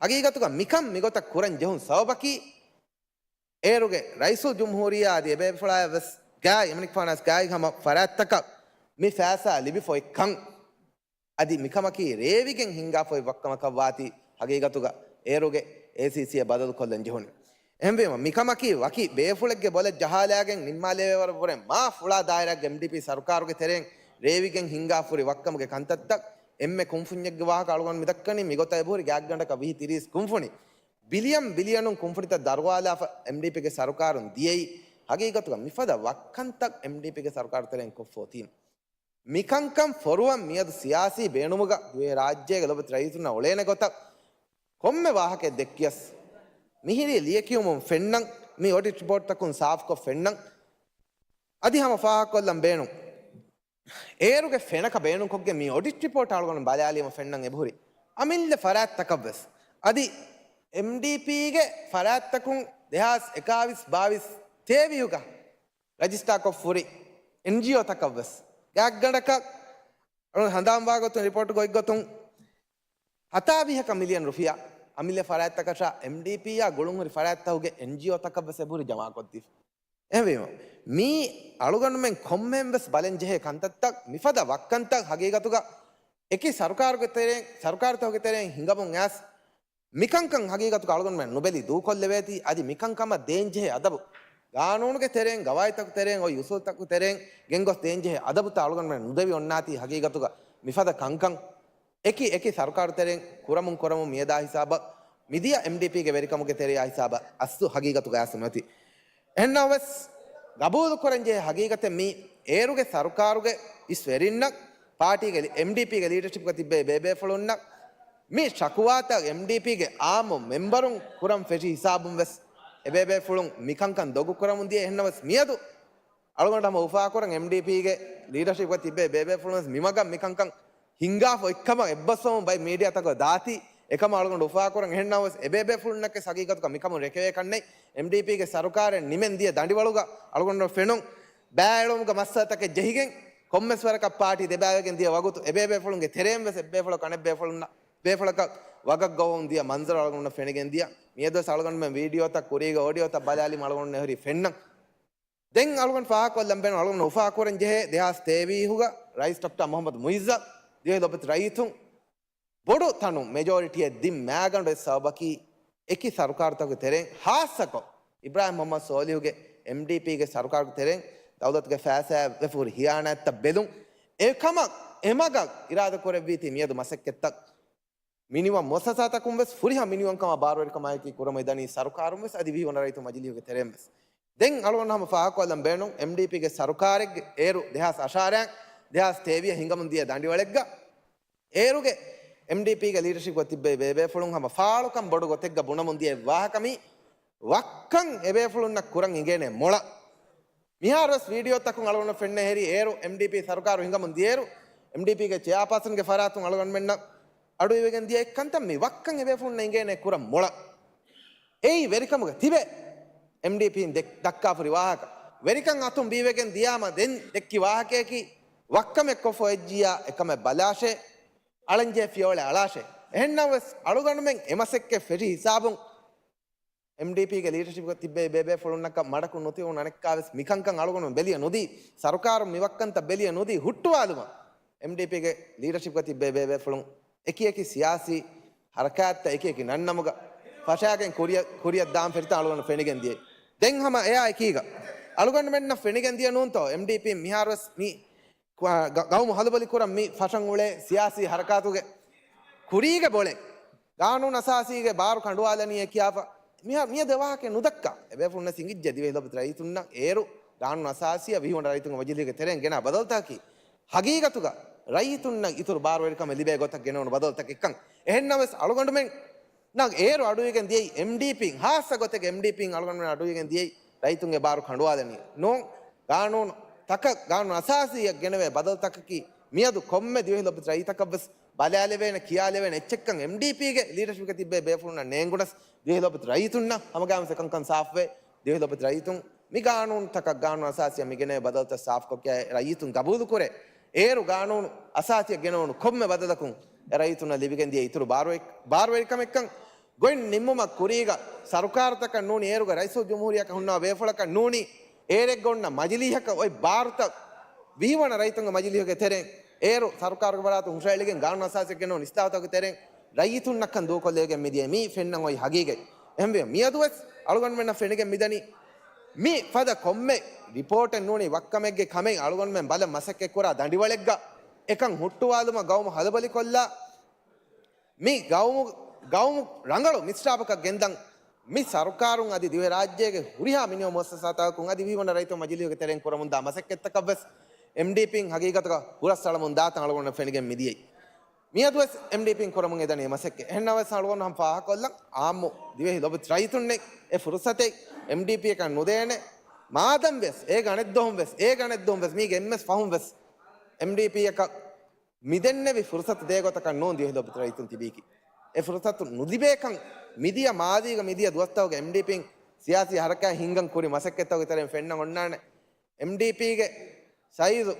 ހަގީގަތުގަ މިކަން މިގޮތަށް ކުރަން ޖެހުން ސަބަބަކީ، އޭރުގެ ރައީސުލްޖުމްހޫރިއްޔާ އަދި އެބޭފުޅާޔަށް ވެސް ގާތް، އެމަނިކުފާނަށް ގާތް ހަމަ ފަރާތްތަކަށް މި ފައިސާ ލިބިފަ އޮތް ކަން. އަދި މިކަމަކީ ރޭވިގެން ހިންގާފަ އޮތް ވައްކަމަކަށް ވާތީ ހަގީގަތުގަ އޭރުގެ އޭސީސީއަށް ބަދަލު ކޮށްލަން ޖެހުނީ. އެހެންވީމަ، މިކަމަކީ ވަކި ބޭފުޅެއްގެ ބޮލަށް ޖަހާލާގެން ނިންމާލެވޭވަރަށްވުރެ މާ ފުޅާ ދާއިރާއެއްގެ އެމްޑީޕީ ސަރުކާރުގެ ތެރެއިން ރޭވިގެން ހިންގާފަ ހުރި ވައްކަމުގެ ކަންތައްތައް. އެންމެ ކުންފުންޏެއްގެ ވާހަކަ އަޅުގަނޑު މިދައްކަނީ މިގޮތަށް އެބަހުރި ގާތްގަނޑަކަށް ވިހި ތިރީސް ކުންފުނި. ބިލިއަން ބިލިއަނުން ކުންފުނިތައް ދަރުވާލާފަ އެމްޑީޕީގެ ސަރުކާރުން ދިޔައީ. ހަގީގަތުގަ މިފަދަ ވައްކަންތައް އެމްޑީޕީގެ ސަރުކާރު ތެރެއިން ކޮށްފަ އޮތީމަ. މިކަންކަން ފޮރުވަން މިއަދު ސިޔާސީ ބޭނުމުގަ ދިވެހިރާއްޖޭގެ ލޮބުވެތި ރައްޔިތުންނަށް އުޅޭނެ ގޮތަށް ކޮންމެ ވާހަކައެއް ދެއްކިޔަސް، މިހިރީ ލިޔެކިޔުމުން ފެންނަން، މި އޮޑިޓް ރިޕޯޓްތަކުން ސާފުކޮށް ފެންނަން. އަދި ހަމަ ފާހަގަކޮށްލަން ބޭނުން. އޭރުގެ ފެނަކަ ބޭނުންކޮށްގެން މި އޮޑިޓް ރިޕޯޓް އަޅުގަނޑު ބަލާލީމަ ފެންނަން އެބަހުރި އަމިއްލަ ފަރާތްތަކަށްވެސް. އަދި އެމްޑީޕީގެ ފަރާތްތަކުން ދެހާސް އެކާވީސް ބާވީސް ތޭވީހުގަ ރަޖިސްޓާކޮށްފަ ހުރި އެންޖީއޯތަކަށްވެސް ގާތްގަނޑަކަށް ހަނދާންވާ ގޮތުން ރިޕޯޓުގައި ގޮތުން ހަތާވީހަކަށް މިލިއަން ރުފިޔާ އަމިއްލަ ފަރާތްތަކަށާ އެމްޑީޕީއާ ގުޅުންހުރި ފަރާތްތަކުގެ އެންޖީއޯތަކަށްވެސް އެބަހުރި ޖަމާކޮށްދީފަ. އެހެންވީމަ، މީ އަޅުގަނޑުމެން ކޮންމެހެން ވެސް ބަލަން ޖެހޭ ކަންތައްތައް، މިފަދަ ވައްކަންތައް ހަގީގަތުގަ އެކި ސަރުކާރުގެ ތެރެއިން، ސަރުކާރުތަކުގެ ތެރެއިން ހިނގަމުން އައިސް، މިކަންކަން ހަގީގަތުގަ އަޅުގަނޑުމެން ނުބެލި ދޫކޮށްލެވޭތީ، އަދި މިކަންކަމަށް ދޭންޖެހޭ އަދަބު، ގާނޫނުގެ ތެރެއިން، ގަވާއިދުތަކުގެ ތެރެއިން، އޮތް އުސޫލުތަކުގެ ތެރެއިން ގެންގޮސް ދޭންޖެހޭ އަދަބުތައް އަޅުގަނޑުމެން ނުދެވި އޮންނާތީ ހަގީގަތުގަ މިފަދަ ކަންކަން އެކި އެކި ސަރުކާރު ތެރެއިން ކުރަމުން ކުރަމުން މިއަދާ ހިސާބަށް މިދިޔަ އެމްޑީޕީގެ ވެރިކަމުގެ ތެރެއާ ހިސާބަށް އަސްލު ހަގީގަތުގަ އައިސް މިއޮތީ. އެހެންނަމަވެސް، ގަބޫލުކުރަންޖެހޭ ހަގީގަތެއް މީ އޭރުގެ ސަރުކާރުގެ އިސް ވެރިންނަށް ޕާޓީގެ އެމްޑީޕީގެ ލީޑަޝިޕްގަ ތިއްބެވި ބޭބޭފުޅުންނަށް މި ޝަކުވާތައް އެމްޑީޕީގެ އާއްމު މެމްބަރުން ކުރަން ފެށި ހިސާބުން ވެސް އެބޭބޭފުޅުން މިކަންކަން ދޮގު ކުރަމުން ދިޔަ. އެހެންނަމަވެސް މިއަދު އަޅުގަނޑު ހަމަ އުފާކުރަން އެމްޑީޕީގެ ލީޑަޝިޕްގަ ތިއްބެވި ބޭބޭފުޅުން ވެސް މިމަގަށް މިކަންކަން ހިނގާފަ އޮތްކަމަށް އެއްބަސްވަމުން ބައެއް މީޑިއާތަކަށް ދާތީ. އެކަމަށް އަޅުގަނޑު އުފާކުރަން. އެހެންނަމަވެސް އެބޭބޭފުޅުންނަކަށް ހަގީގަތުގަ މިކަމުން ރެކެވޭ ކަންނެތް. އެމްޑީޕީގެ ސަރުކާރެއް ނިމެން ދިޔަ ދަނޑިވަޅުގަ އަޅުގަނޑު ފެނުން ބާއެޅުމުގެ މައްސަލަތަކެއް ޖެހިގެން ކޮންމެސް ވަރަކަށް ޕާޓީ ދެބައިވެގެން ދިޔަ ވަގުތު އެބޭބޭފުޅުންގެ ތެރެއިން ވެސް އެއްބޭފުޅަކު އަނެއްބޭފުޅުންނަށް ބޭފުޅަކަށް ވަގަށް ގޮވަމުން ދިޔަ މަންޒަރު އަޅުގަނޑު ފެނިގެން ދިޔަ. މިއަދުވެސް އަޅުގަނޑުމެން ވީޑިއޯތައް ކުރީގެ އޯޑިއޯތައް ބަލާލީމަ އަޅުގަނޑު އެހުރީ ފެންނަން. ދެން އަޅުގަނޑު ފާހަގަކޮށްލަން ބޭނުން އަޅުގަނޑު އުފާކުރަން ޖެހޭ ދެހާސް ތޭވީހުގަ ރައީސް ޑޮކްޓަރ މުހައްމަދު މުއިއްޒަށް ދިވެހި ލޮބުވެތި ރައްޔިތުން ބޮޑު ތަނުން މެޖޯރިޓީއެއް ދިން މައިގަނޑު އެއް ސަބަބަކީ އެކި ސަރުކާރުތަކުގެ ތެރެއިން ހާއްސަކޮށް އިބްރާހިމް މުހައްމަދު ސޯލިހުގެ އެމްޑީޕީގެ ސަރުކާރުގެ ތެރެއިން ދައުލަތުގެ ފައިސާއަށް ވެފަ ހުރި ހިޔާނާތްތައް ބެލުން. އެކަމަށް އެމަގަށް އިރާދަކުރެއްވީތީ މިއަދު މަސައްކަތްތައް މިނިވަން މުއައްސަސާތަކުން ވެސް ފުރިހަމަ މިނިވަންކަމާ ބާރުވެރިކަމާއެކީ ކުރަމުން ދަނީ ސަރުކާރުން ވެސް އަދި ވީހުން ރައްޔިތުން މަޖިލީހުގެ ތެރެއިން ވެސް. ދެން އަޅުގަނޑު ހަމަ ފާހަގަކޮށްލަން ބޭނުން އެމްޑީޕީގެ ސަރުކާރެއްގެ އޭރު ދެހާސް އަށާރައިން ދެހާސް ތޭވީހަށް ހިނގަމުން ދިޔަ ދަނޑިވަޅެއްގަ އޭރުގެ އެމްޑީޕީގެ ލީޑަޝިޕްގަ ތިއްބެވި ބޭބޭފުޅުން ހަމަ ފާޅުކަން ބޮޑު ގޮތެއްގަ ބުނަމުން ދިޔަ ވާހަކަ މީ ވައްކަން އެބޭފުޅުންނަށް ކުރަން އިނގޭނެ މޮޅަށް. މިހާރުވެސް ވީޑިއޯތަކުން އަޅުގަނޑު ފެންނަ ހެރީ އޭރު އެމްޑީޕީ ސަރުކާރު ހިނގަމުން ދިޔައިރު އެމްޑީޕީގެ ޗެއާޕާސަންގެ ފަރާތުން އަޅުގަނޑުމެންނަށް އަޑުއިވިގެން ދިޔަ އެއްކަންތައް މި ވައްކަން އެބޭފުޅުންނަށް އިނގޭނެ ކުރަން މޮޅަށް. އެއީ ވެރިކަމުގަ ތިބެ އެމްޑީޕީން ދެ-، ދައްކާފަ ހުރި ވާހަކަ. ވެރިކަން އަތުން ބީވެގެން ދިޔާމަ ދެން ދެއްކި ވާހަކަޔަކީ ވައްކަމެއް ކޮށްފަ އޮތްޖިއްޔާ އެކަމެއް ބަލާށޭ، އަޅަންޖެހޭ ފިޔަވަޅެއް އަޅާށޭ. އެހެންނަމަވެސް އަޅުގަނޑުމެން އެމަސައްކަތް ފެށި ހިސާބުން އެމްޑީޕީގެ ލީޑަޝިޕްގަ ތިއްބެވި ބޭބޭފުޅުންނަކަށް މަޑަކު ނުތިބުނު އަނެއްކާވެސް މިކަންކަން އަޅުގަނޑު ބެލިޔަ ނުދީ، ސަރުކާރުން މިވައްކަންތައް ބެލިޔަ ނުދީ ހުއްޓުވާލުމަށް އެމްޑީޕީގެ ލީޑަޝިޕްގަ ތިއްބެވި ބޭބޭފުޅުން އެކިއެކި ސިޔާސީ ހަރަކާތްތައް އެކިއެކި ނަންނަމުގަ ފަށާގެން ކުރިއަށް، ކުރިއަށް ދާން ފެށިތަން އަޅުގަނޑު ފެނިގެން ދިޔައީ. ދެން ހަމަ އެއާ އެކީގަ އަޅުގަނޑުމެންނަށް ފެނިގެން ދިޔަ ނޫންތޯ އެމްޑީޕީން މިހާރުވެސް މި ގަ-، ގައުމު ހަލުބަލި ކުރަން މި ފަށަން އުޅޭ ސިޔާސީ ހަރަކާތުގެ ކުރީގެ ބޮޅެއް ގާނޫނު އަސާސީގެ ބާރު ކަނޑުވާލަނީ ކިޔާފަ މިހާ-، މިއަދު އެ ވާހަކަ ނުދައްކާ. އެބޭފުޅުންނަށް އިނގިއްޖެ ދިވެހި ލޮބުވެތި ރައްޔިތުންނަށް އޭރު ގާނޫނު އަސާސީއަށް ވީހުން ރައްޔިތުންގެ މަޖިލީހުގެ ތެރެއިން ގެނާ ބަދަލުތަކަކީ ރައްޔިތުންނަށް އިތުރު ބާރުވެރިކަމެއް ލިބޭ ގޮތަށް ގެނެވުނު ބަދަލުތަކެއްކަން. އެހެންނަމަވެސް އަޅުގަނޑުމެން ނަށް އޭރު އަޑުއިވިގެން ދިޔައީ އެމްޑީޕީން، ހާއްސަ ގޮތެއްގަ އެމްޑީޕީން އަޅުގަނޑުމެން އަޑުއިވިގެން ދިޔައީ ރައްޔިތުންގެ ބާރު ކަނޑުވާލަނީ. ނޫން، ގާނޫނު ތަކަށް، ގާނޫނު އަސާސީއަށް ގެނެވޭ ބަދަލުތަކަކީ މިއަދު ކޮންމެ ދިވެހި ލޮބުވެތި ރައްޔިތަކަށްވެސް ބަލާލެވޭނެ، ކިޔާލެވޭނެ އެއްޗެއްކަން އެމްޑީޕީގެ ލީޑަޝިޕްގަ ތިއްބެވި ބޭފުޅުންނަށް ނޭނގުނަސް ދިވެހި ލޮބުވެތި ރައްޔިތުންނަށް ހަމަގައިމުވެސް އެކަންކަން ސާފުވޭ. ދިވެހި ލޮބުވެތި ރައްޔިތުން މި ގާނޫނުތަކަށް، ގާނޫނު އަސާސީއަށް މި ގެނެވޭ ބަދަލުތައް ސާފުކޮށް ކިޔާ ރައްޔިތުން ގަބޫލުކުރޭ. އޭރު ގާނޫނު އަސާސީއަށް ގެނެވުނު ކޮންމެ ބަދަލަކުން އެ ރައްޔިތުންނަށް ލިބިގެން ދިޔަ އިތުރު ބާރުވެ-، ބާރުވެރިކަމެއްކަން ގޮތް ނިންމުމަށް ކުރީގަ ސަރުކާރުތަކަށް ނޫނީ އޭރުގެ ރައީސުލްޖުމްހޫރިއްޔާއަކަށް ހުންނަ ބޭފުޅަކަށް ނޫނީ އޭރެއްގަ އޮންނަ މަޖިލީހަކަށް އޮތް ބާރުތައް ވީހުން ރައްޔިތުންގެ މަޖިލީހުގެ ތެރެއިން އޭރު ސަރުކާރުގެ ފަރާތުން ހުށައެޅިގެން ގާނޫނު އަސާސެއް ގެނެވުނު އިސްލާހުތަކުގެ ތެރެއިން ރައްޔިތުންނަށްކަން ދޫކޮށްލެވިގެން މިދިޔަ މީ ފެންނަން އޮތް ހަގީގަތް. އެހެންވެ މިއަދުވެސް އަޅުގަނޑުމެންނަށް ފެނިގެން މިދަނީ މި ފަދަ ކޮންމެ ރިޕޯޓެއް ނޫނީ ވައްކަމެއްގެ ކަމެއް އަޅުގަނޑުމެން ބަލަން މަސައްކަތް ކުރާ ދަނޑިވަޅެއްގަ އެކަން ހުއްޓުވާލުމަށް ގައުމު ހަލުބަލިކޮށްލާ މި ގައުމު، ގައުމު ރަނގަޅު މިސްރާބަކަށް ގެންދަން މި ސަރުކާރުން އަދި ދިވެހިރާއްޖޭގެ ހުރިހާ މިނިވަން މުއައްސަސާތަކުން އަދި ވީހުން ރައްޔިތުން މަޖިލީހުގެ ތެރެއިން ކުރަމުންދާ މަސައްކަތްތަކަށްވެސް އެމްޑީޕީން ހަގީގަތުގަ ހުރަސްއަޅަމުން ދާތަން އަޅުގަނޑު ފެނިގެން މިދިޔައީ. މިއަދުވެސް އެމްޑީޕީން ކުރަމުން އެދަނީ އެ މަސައްކަތް. އެހެންނަމަވެސް އަޅުގަނޑު ހަމަ ފާހަގަކޮށްލަން އާއްމު ދިވެހި ލޮބުވެތި ރައްޔިތުންނެއް އެ ފުރުސަތެއް އެމްޑީޕީއަކަށް ނުދޭނެ. މާދަންވެސް އޭގެ އަނެއްދުވަހުންވެސް، އޭގެ އަނެއްދުވަހުންވެސް މީގެ އެންމެސް ފަހުންވެސް އެމްޑީޕީއަކަށް މިދެންނެވި ފުރުސަތު ދޭ ގޮތަކަށް ނޫން ދިވެހި ލޮބުވެތި ރައްޔިތުން ތިބީކީ. އެ ފުރުސަތު ނުލިބޭކަން މިދިޔަ މާޒީގަ މިދިޔަ ދުވަސްތަކުގެ އެމްޑީޕީން ސިޔާސީ ހަރަކާތް ހިންގަން ކުރި މަސައްކަތްތަކުގެ ތެރެއިން ފެންނަން އޮންނާނެ. އެމްޑީޕީގެ ސައިޒު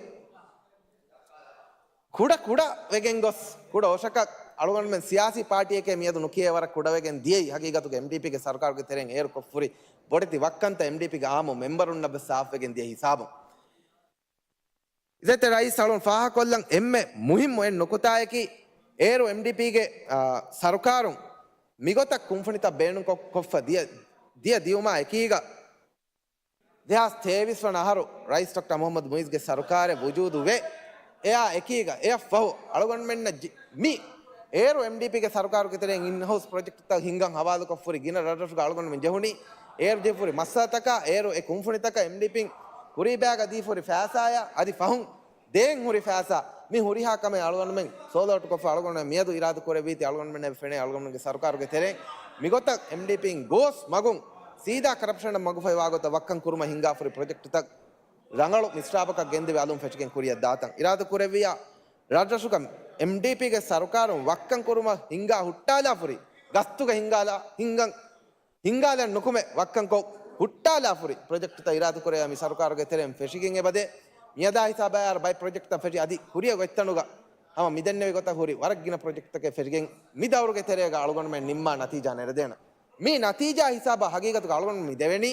ކުޑަ ކުޑަ ވެގެން ގޮސް، ކުޑަ އޮށަކަށް އަޅުގަނޑުމެން ސިޔާސީ ޕާޓީއެކޭ މިއަދު ނުކިޔޭ ވަރަށް ކުޑަވެގެން ދިޔައީ. ހަގީގަތުގަ އެމްޑީޕީގެ ސަރުކާރުގެ ތެރެއިން އޭރު ކޮށްފަ ހުރި ބޮޑެތި ވައްކަންތައް އެމްޑީޕީގެ އާއްމު މެމްބަރުންނަށް ވެސް ސާފުވެގެން ދިޔަ ހިސާބުން. އިއްޒަތްތެރި ރައީސް އަޅުގަނޑު ފާހަގަކޮށްލަން އެންމެ މުހިއްމު އެއް ނުކުތާއަކީ، އޭރު އެމްޑީޕީގެ، އާ، ސަރުކާރުން މިގޮތަށް ކުންފުނިތައް ބޭނުންކޮށް، ކޮށްފަ ދިޔަ، ދިޔަ ދިޔުމާ އެކީގަ، ދެހާސް ތޭވީސް ވަނަ އަހަރު ރައީސް ޑޮކްޓަރ މުހައްމަދު މުއިޒްގެ ސަރުކާރެއް ވުޖޫދު ވެ، އެއާ އެކީގަ، އެއަށްފަހު އަޅުގަނޑުމެންނަށް ޖި-، މި އޭރު އެމްޑީޕީގެ ސަރުކާރުގެ ތެރެއިން އިންހައުސް ޕްރޮޖެކްޓްތައް ހިންގަން ހަވާލުކޮށްފަ ހުރި ގިނަ ރަށްރަށުގަ އަޅުގަނޑުމެން ޖެހުނީ، އޭރު ޖެހިފަ ހުރި މައްސަލަތަކާ، އޭރު އެ ކުންފުނިތަކަށް އެމްޑީޕީން ކުރީބާގަ ދީފަ ހުރި ފައިސާއާ، އަދި ފަހުން ދޭން ހުރި ފައިސާ، މި ހުރިހާ ކަމެއް އަޅުގަނޑުމެން ސޯލް އައުޓްކޮށްފަ އަޅުގަނޑުމެން މިއަދު އިރާދަ ކުރެއްވީތީ އަޅުގަނޑުމެންނަށް ފެނޭ އަޅުގަނޑުގެ ސަރުކާރުގެ ތެރެއިން މިގޮތަށް އެމްޑީޕީން ގޯސް މަގުން ސީދާ ކަރަޕްޝަނަށް މަގުފައިވާ ގޮތަށް ވައްކަން ކުރުމަށް ހިންގާފުރި ޕްރޮޖެކްޓްތައް ރަނގަޅު މިސްރާބަކަށް ގެންދެވި އަލުން ފެށިގެން ކުރިއަށް ދާތަން އިރާދަ ކުރެއްވިއްޔާ ރަށްރަށުގަ އެމްޑީޕީގެ ސަރުކާރުން ވައްކަން ކުރުމަށް ހިންގާ ހުއްޓާލާފުރި ގަސްތުގަ ހިންގާލާ ހިންގަން ހިންގާލަން ނުކުމެ ވައްކަންކޮށް ހުއްޓާލާފުރި ޕްރޮޖެކްޓްތައް އިރާދަ ކުރެއްވިއްޔާ މި ސަރުކާރުގެ ތެރެއިން ފެށިގެން އެބަދޭ. މިއަދާ ހިސާބަށް އައިއިރު ބައެއް ޕްރޮޖެކްޓްތައް ފެށި އަދި ކުރިއަށް އޮތްތަނުގަ ހަމަ މިދެންނެވި ގޮތަށް ހުރި ވަރަށް ގިނަ ޕްރޮޖެކްޓްތަކެއް ފެށިގެން މި ދައުރުގެ ތެރޭގަ އަޅުގަނޑުމެން ނިންމާ ނަތީޖާ ނެރެދޭނަން. މި ނަތީޖާ ހިސާބަށް ހަގީގަތުގަ އަޅުގަނޑު މި ދެވެނީ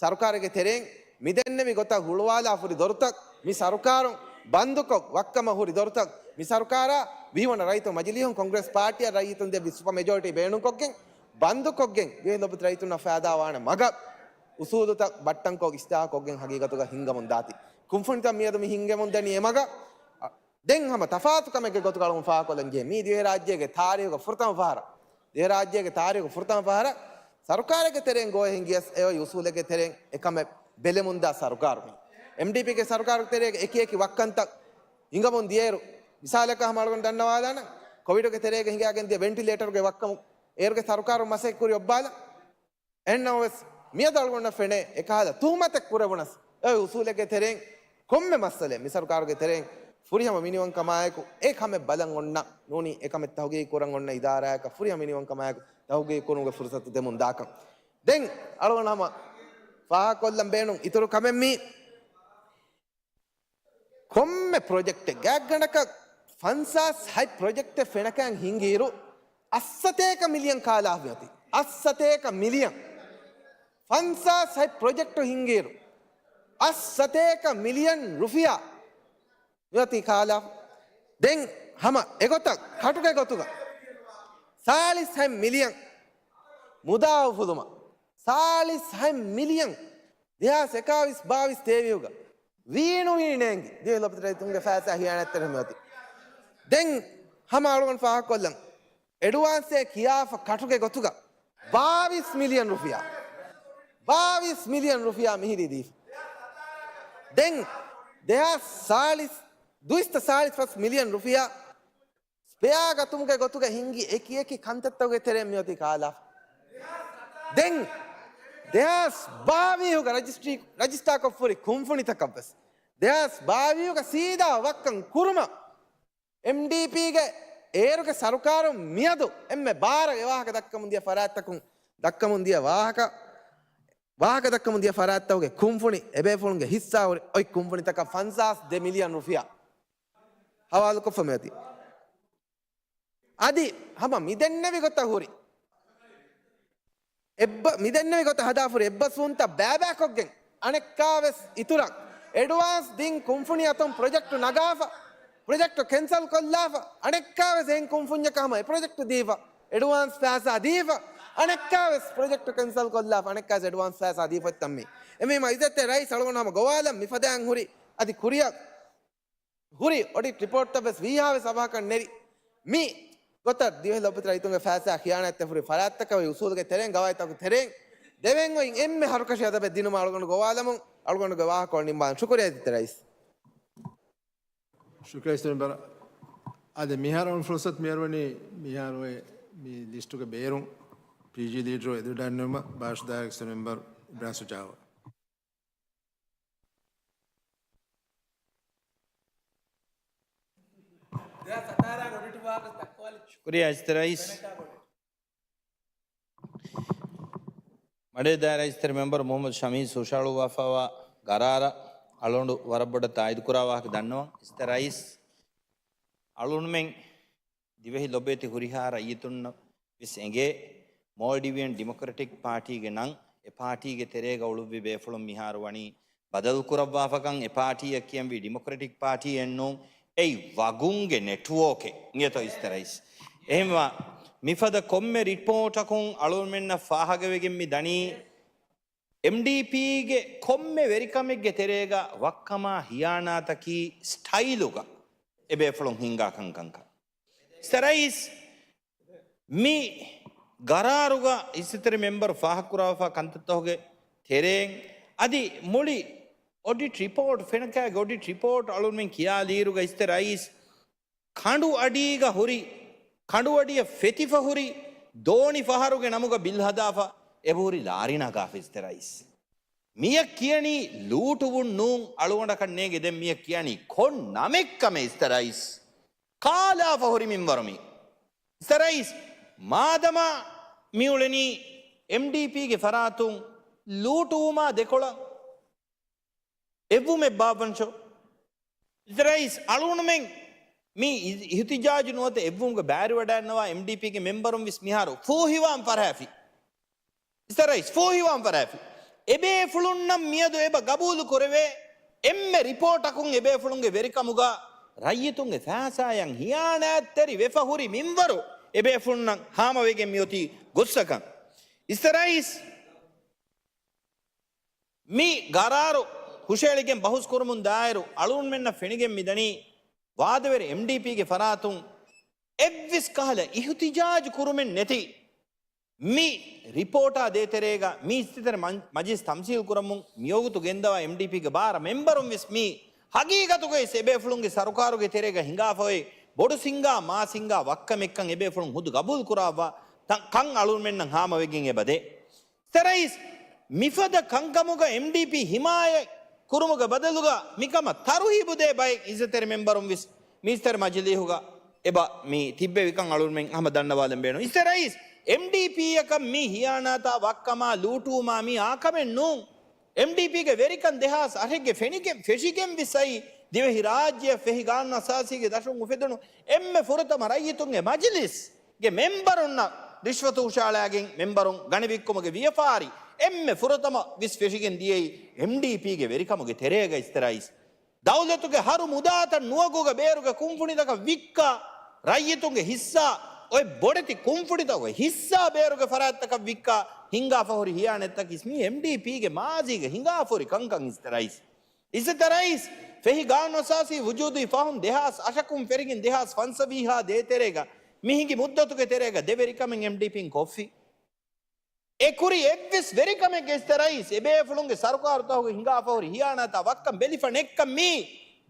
ސަރުކާރެއްގެ ތެރެއިން މިދެންނެވި ގޮތަށް ހުޅުވާލާފުރި ދޮރުތައް، މި ސަރުކާރުން ބަންދުކޮށް ވައްކަމަށް ހުރި ދޮރުތައް، މި ސަރުކާރާ ވީހުން ރައްޔިތު މަޖިލީހުން ކޮންގްރެސް ޕާޓީއަށް ރައްޔިތުން ދެއްވި ސުޕަ މެޖޯރިޓީ ބޭނުންކޮށްގެން ބަންދުކޮށްގެން ދިވެހި ލޮބުވެތި ރައްޔިތުންނަށް ފައިދާވާނެ މަގަށް އުސޫލުތައް ބައްޓަންކޮށް އިސްލާހުކޮށްގެން ހަގީގަތުގަ ހިންގަމުން ދާތީ. ކުންފުނިތައް މިއަދު މި ހިންގަމުން ދަނީ އެ މަގަށް. ދެން ހަމަ ތަފާތު ކަމެއްގެ ގޮތުގަ އަޅުގަނޑު ފާހަގަކޮށްލަން ޖެހޭ މީ ދިވެހިރާއްޖޭގެ ތާރީހުގަ ފުރަތަމަ ފަހަރަށް، ދިވެހިރާއްޖޭގެ ތާރީހުގަ ފުރަތަމަ ފަހަރަށް ސަރުކާރެއްގެ ތެރެއިން ގޮވައި ހިނގިޔަސް އެ އޮތް އުސޫލެއްގެ ތެރެއިން އެކަމެއް ބެލެމުންދާ ސަރުކާރު މީ. އެމްޑީޕީގެ ސަރުކާރުގެ ތެރޭގަ އެކި އެކި ވައްކަންތައް ހިނގަމުން ދިޔައިރު، މިސާލަކަށް ހަމަ އަޅުގަނޑު ދަންނަވާލާނަން، ކޮވިޑުގެ ތެރޭގަ ހިނގާގެން ދިޔަ ވެންޓިލޭޓަރުގެ ވައްކަމުން އޭރުގެ ސަރުކާރުން މަސައްކަތް ކުރި އޮއްބާލަން. އެހެންނަމަވެސް، މިއަދު އަޅުގަނޑަށް ފެނޭ، އެކަހަލަ ތުހުމަތެއް ކުރެވުނަސް، އެ އުސޫލެއްގެ ތެރެއިން ކޮންމެ މައްސަލައެއް މި ސަރުކާރުގެ ތެރެއިން ފުރިހަމަ މިނިވަންކަމާއެކު އެ ކަމެއް ބަލަން އޮންނަ ނޫނީ، އެ ކަމެއް ތަހުގީގު ކުރަން އޮންނަ އިދާރާއަކަށް ފުރިހަމަ މިނިވަންކަމާއެކު ތަހުގީގު ކުރުމުގެ ފުރުސަތު ދެމުން ދާކަން. ދެން އަޅުގަނޑު ހަމަ ފާހަގަކޮށްލަން ބޭނުން އިތުރު ކަމެއް މީ. ކޮންމެ ޕްރޮޖެކްޓެއް ގާތްގަނޑަކަށް ފަންސާސް ހަތް ޕްރޮޖެކްޓެއް ފެނަކައިން ހިނގިއިރު، އަށްސަތޭކަ މިލިއަން ކާލާފަ މިއޮތީ. އަށްސަތޭކަ މިލިއަން. ފަންސާސް ހަތް ޕްރޮޖެކްޓު ހިނގިއިރު، އަށްސަތޭކަ މިލިއަން ރުފިޔާ މިއޮތީ ކާލާފަ. ދެން ހަމަ އެގޮތަށް ކަޓުގެ ގޮތުގަ ސާޅީސް ހަތް މިލިއަން މުދާ އުފުލުމަށް، ސާޅީސް ހަތް މިލިއަން ދެހާސް އެކާވީސް ބާވީސް ތޭވީހުގަ ވީނުވީ ނޭނގި ދިވެހި ލޮބުވެތި ރައްޔިތުންގެ ފައިސާ ހިޔާނާތްތެރި މިއޮތީ. ދެން ހަމަ އަޅުގަނޑު ފާހަގަކޮށްލަން. އެޑްވާންސްއޭ ކިޔާފަ ކަޓުގެ ގޮތުގަ ބާވީސް މިލިއަން ރުފިޔާ، ބާވީސް މިލިއަން ރުފިޔާ މިހިރީ ދީފަ. ދެން ދެހާސް ސާޅީސް، ދުއިސައްތަ ސާޅީސް ފަސް މިލިއަން ރުފިޔާ ސްޕެއާ ގަތުމުގެ ގޮތުގަ ހިންގި އެކި އެކި ކަންތައްތަކުގެ ތެރެއިން މިއޮތީ ކާލާފަ. ދެން ދެހާސް ބާވީހުގަ ރަޖިސްޓްރީ، ރަޖިސްޓާކޮށްފުރި ކުންފުނިތަކަށްވެސް ދެހާސް ބާވީހުގަ ސީދާ ވައްކަން ކުރުމަށް އެމްޑީޕީގެ އޭރުގެ ސަރުކާރުން މިއަދު އެންމެ ބާރަށް އެ ވާހަކަ ދައްކަމުން ދިޔަ ފަރާތްތަކުން، ދައްކަމުން ދިޔަ ވާހަކަ، ވާހަކަ ދައްކަމުން ދިޔަ ފަރާތްތަކުގެ ކުންފުނި އެބޭފުޅުންގެ ހިއްސާ ހުރި އޮތް ކުންފުނިތަކަށް ފަންސާސް ދެ މިލިއަން ރުފިޔާ ހަވާލުކޮށްފަ މިއޮތީ. އަދި ހަމަ މިދެންނެވި ގޮތަށް ހުރި އެއްބަ-، މިދެންނެވި ގޮތަށް ހަދާފުރި އެއްބަސްވުންތައް ބައިބައިކޮށްގެން އަނެއްކާވެސް އިތުރަށް އެޑްވާންސް ދިން ކުންފުނި އަތުން ޕްރޮޖެކްޓު ނަގާފަ، ޕްރޮޖެކްޓު ކެންސަލް ކޮށްލާފަ، އަނެއްކާވެސް އެހެން ކުންފުންޏަކަށް ހަމަ އެ ޕްރޮޖެކްޓު ދީފަ، އެޑްވާންސް ފައިސާ ދީފަ، އަނެއްކާވެސް ޕްރޮޖެކްޓު ކެންސަލް ކޮށްލާފަ، އަނެއްކާވެސް އެޑްވާންސް ފައިސާ ދީފަ އޮތްތަން މީ. އެމީ މައިޒަތްތެރި ރައީސް އަޅުގަނޑު ހަމަ ގޮވާލަން މިފަދައިން ހުރި އަދި ކުރިއަށް ހުރި އޮޑިޓް ރިޕޯޓްތައް ވެސް ވީހާވެސް އަވަހަކަށް ނެރި، މި ގޮތަށް ދިވެހި ލޮބުވެތި ރައްޔިތުންގެ ފައިސާ ޚިޔާނާތްތެރި ހުރި ފަރާތްތަކަށް އޮތް އުސޫލުގެ ތެރެއިން ގަވާއިދުތަކުގެ ތެރެއިން ދެވެން އޮތް އެންމެ ހަރުކަށި އަދަބެއް ދިނުމަށް އަޅުގަނޑު ގޮވާލަމުން އަޅުގަނޑުގެ ވާހަކަ ނިންމާލަން. ޝުކުރިއްޔާ އިއްޒަތްތެރި ރައީސް. ޝުކުރިއްޔާ އިއްޒަތްތެރި މެމްބަރ. އާދެ، މިހާރު އަޅުގަނޑު ފުރުސަތު މިއަރުވަނީ މިހާރު އޮތް މި ލިސްޓުގެ ބޭރުން ޕީޖީ ލީޑަރު އެދުވެ ދަންނެވުމަށް ބާޝް ދާއިރުގެ މެމްބަރ އިބްރާހިމް ޝުޖާއު. ޝުކުރިއްޔާ އިއްޒަތްތެރި ރައީސް. މަޑޭ ދާއިރާ އިއްޒަތްތެރި މެމްބަރު މުހައްމަދު ޝަމީސް ހުށަހަޅުއްވާފައިވާ ގަރާރަށް އަޅުގަނޑު ވަރަށް ބޮޑަށް ތާއީދު ކުރާ ވާހަކަ ދަންނަވަން. އިއްޒަތްތެރި ރައީސް، އަޅުގަނޑުމެން ދިވެހި ލޮބުވެތި ހުރިހާ ރައްޔިތުންނަށް ވެސް އެނގޭ، މޯލްޑިވިއަން ޑިމޮކްރެޓިކް ޕާޓީގެ ނަން އެ ޕާޓީގެ ތެރޭގަ އުޅުއްވި ބޭފުޅުން މިހާރު ވަނީ ބަދަލު ކުރައްވާފަކަން. އެ ޕާޓީއަށް ކިޔަންވީ ޑިމޮކްރެޓިކް ޕާޓީއެއްނޫން، އެއީ ވަގުންގެ ނެޓްވޯކެއް އިނގޭތޯ އިއްޒަތްތެރި ރައީސް. އެހެންވާ މިފަދަ ކޮންމެ ރިޕޯޓަކުން އަޅުގަނޑުމެންނަށް ފާހަގަވެގެން މި ދަނީ، އެމްޑީޕީގެ ކޮންމެ ވެރިކަމެއްގެ ތެރޭގަ ވައްކަމާ ހިޔާނާތަކީ ސްޓައިލުގަ އެބޭފުޅުން ހިންގާ ކަންކަންކަން. އިއްޒަތްތެރި ރައީސް، މި ގަރާރުގަ އިއްޒަތްތެރި މެމްބަރު ފާހަގަކުރާފާ ކަންތައްތަކުގެ ތެރެއިން އަދި މުޅި އޮޑިޓް ރިޕޯޓް، ފެނަކައިގެ އޮޑިޓް ރިޕޯޓް އަޅުގަނޑުމެން ކިޔާލިއިރުގަ އިއްޒަތްތެރި ރައީސް، ކަނޑު އަޑީގަ ހުރި، ކަނޑު އަޑިއަށް ފެތިފަ ހުރި ދޯނި ފަހަރުގެ ނަމުގަ ބިލް ހަދާފަ އެބަހުރި ލާރި ނަގާފަ އިސްތެ ރައީސް. މިޔަށް ކިޔަނީ ލޫޓުވުން ނޫން، އަޅުގަނޑަކަށް ނޭނގެ ދެން މިޔަށް ކިޔަނީ ކޮން ނަމެއްކަމެއް އިސްތެ ރައީސް. ކާލާފަ ހުރި މިންވަރު މީ. އިސްތެ ރައީސް، މާދަމާ މިއުޅެނީ އެމްޑީޕީގެ ފަރާތުން ލޫޓުވުމާ ދެކޮޅަށް އެއްވުމެއް ބާއްވަންށޯ. އިސްތެ ރައީސް، އަޅުގަނޑުމެން މި އި-، އިހުތިޖާޖު ނުވަތަ އެއްވުމުގެ ބައިވެރިވަޑައިގަންނަވާ އެމްޑީޕީގެ މެމްބަރުން ވެސް މިހާރު ފޫހިވާން ފަށާފި. އިސްތެ ރައީސް، ފޫހިވާން ފަށާފި. އެބޭފުޅުންނަށް މިއަދު އެބަ ގަބޫލު ކުރެވޭ އެންމެ ރިޕޯޓަކުން އެބޭފުޅުންގެ ވެރިކަމުގަ ރައްޔިތުންގެ ފައިސާއަށް ހިޔާނާތްތެރި ވެފަ ހުރި މިންވަރު އެބޭފުޅުންނަށް ހާމަވެގެން މިއޮތީ ގޮއްސަކަން. އިސްތެ ރައީސް، މި ގަރާރު ހުށައެޅިގެން ބަހުސް ކުރުމުން ދާއިރު އަޅުގަނޑުމެންނަށް ފެނިގެން މިދަނީ ވާދަވެރި އެމްޑީޕީގެ ފަރާތުން އެއްވެސް ކަހަލަ އިހުތިޖާޖު ކުރުމެއް ނެތި މި ރިޕޯޓާ ދޭތެރޭގަ މި އިސްތަތެރި މަ-، މަޖިލިސް ތަމްސީލް ކުރަމުން މިވަގުތު ގެންދަވާ އެމްޑީޕީގެ ބާރަ މެމްބަރުން ވެސް މީ ހަގީގަތުގައި އެބޭފުޅުންގެ ސަރުކާރުގެ ތެރޭގަ ހިނގާފައޮތް ބޮޑު ސިންގާ މާ ސިންގާ ވައްކަމެއްކަން އެބޭފުޅުން ހުދު ގަބޫލު ކުރާއްވާ ތަ-، ކަން އަޅުންމެންނަށް ހާމަވެގެން އެބަދޭ. އިސްތެ ރައީސް، މިފަދަ ކަންކަމުގަ އެމްޑީޕީ ހިމާޔަތް ކުރުމުގެ ބަދަލުގަ މިކަމަށް ތަރުހީބު ދޭ ބައެއް އިއްޒަތްތެރި މެމްބަރުން ވެސް މި އިސްތަތެރި މަޖިލީހުގަ އެބަ މި ތިއްބެވިކަން އަޅުންމެން ހަމަ ދަންނަވާލަން ބޭނުން. އިސްތެ ރައީސް، އެމްޑީޕީއަކަށް މި ހިޔާނާތާ ވައްކަމާ ލޫޓުވުމާ މީ އާކަމެއް ނޫން. އެމްޑީޕީގެ ވެރިކަން ދެހާސް އަށެއްގެ ފެނިގެން ފެށިގެން ވެސް އައީ ދިވެހި ރާއްޖެއަށް ފެހި ގާނޫނު އަސާސީގެ ދަށުން އުފެދުނު އެންމެ ފުރަތަމަ ރައްޔިތުންގެ މަޖިލިސް ގެ މެމްބަރުންނަށް ރިޝްވަތު ހުށައަޅާގެން މެމްބަރުން ގަނެވިއްކުމުގެ ވިޔަފާރި އެންމެ ފުރަތަމަ ވެސް ފެށިގެން ދިޔައީ އެމްޑީޕީގެ ވެރިކަމުގެ ތެރޭގަ އިސްތެ ރައީސް. ދައުލަތުގެ ހަރު މުދާތައް ނުވަގުގަ ބޭރުގެ ކުންފުނިތަކަށް ވިއްކާ، ރައްޔިތުންގެ ހިއްސާ، އޮތް ބޮޑެތި ކުންފުނިތަކުގެ ހިއްސާ ބޭރުގެ ފަރާތްތަކަށް ވިއްކާ، ހިނގާފަ ހުރި ހިޔާނެތްތަކީސް މީ އެމްޑީޕީގެ މާޒީގަ ހިނގާފަ ހުރި ކަންކަން އިސްތެ ރައީސް. އިސްތެ ރައީސް، ފެހި ގާނޫނު އަސާސީ ވުޖޫދުވި ފަހުން ދެހާސް އަށަކުން ފެށިގެން ދެހާސް ފަންސަވީހާ ދޭތެރޭގަ މި ހިނގި މުއްދަތުގެ ތެރޭގަ ދެ ވެރިކަމެއް އެމްޑީޕީން ކޮށްފި. އެ ކުރި އެއްވެސް ވެރިކަމެއްގެ އިސްތެ ރައީސް އެބޭފުޅުންގެ ސަރުކާރުތަކުގެ ހިނގާފަ ހުރި ހިޔާނާތާ ވައްކަން ބެލިފަ ނެއްކަން މީ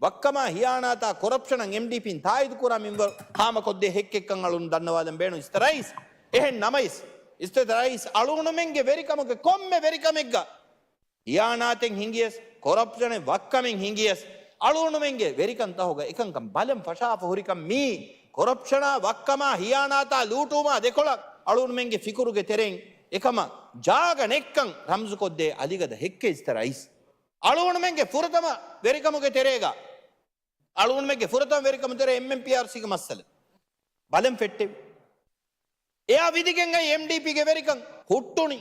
ވައްކަމާ ހިޔާނާތާ ކޮރަޕްޝަނަށް އެމްޑީޕީން ތާއީދު ކުރާ މިންވަރު ހާމަކޮށްދޭ ހެއްކެއްކަން އަޅުން ދަންނަވާލަން ބޭނުން އިސްތެ ރައީސް. އެހެން ނަމަވެސް، އިސްތެ ރައީސް އަޅުގަނޑުމެންގެ ވެރިކަމުގެ ކޮންމެ ވެރިކަމެއްގަ ހިޔާނާތެއް ހިނގިޔަސް، ކޮރަޕްޝަނެއް ވައްކަމެއް ހިނގިޔަސް، އަޅުގަނޑުމެންގެ ވެރިކަންތަހުގަ އެކަންކަން ބަލަން ފަށާފަ ހުރިކަން މީ، ކޮރަޕްޝަނާ ވައްކަމާ ހިޔާނާތާ ލޫޓުވުމާ ދެކޮޅަށް އަޅުގަނޑުމެންގެ ފިކުރުގެ ތެރެއިން އެކަމަށް ޖާގަ ނެއްކަން ރަމްޒުކޮށްދޭ އަލިގަދަ ހެއްކެއް އިސްތެ ރައީސް. އަޅުގަނޑުމެންގެ ފުރަތަމަ ވެރިކަމުގެ ތެރޭގަ، އަޅުގަނޑުމެންގެ ފުރަތަމަ ވެރިކަމުގެ ތެރޭ އެމްއެމްޕީއާރްސީގެ މައްސަލަ ބަލަން ފެއްޓެވި. އެއާ ވިދިގެން އައި އެމްޑީޕީގެ ވެރިކަން ހުއްޓުނި.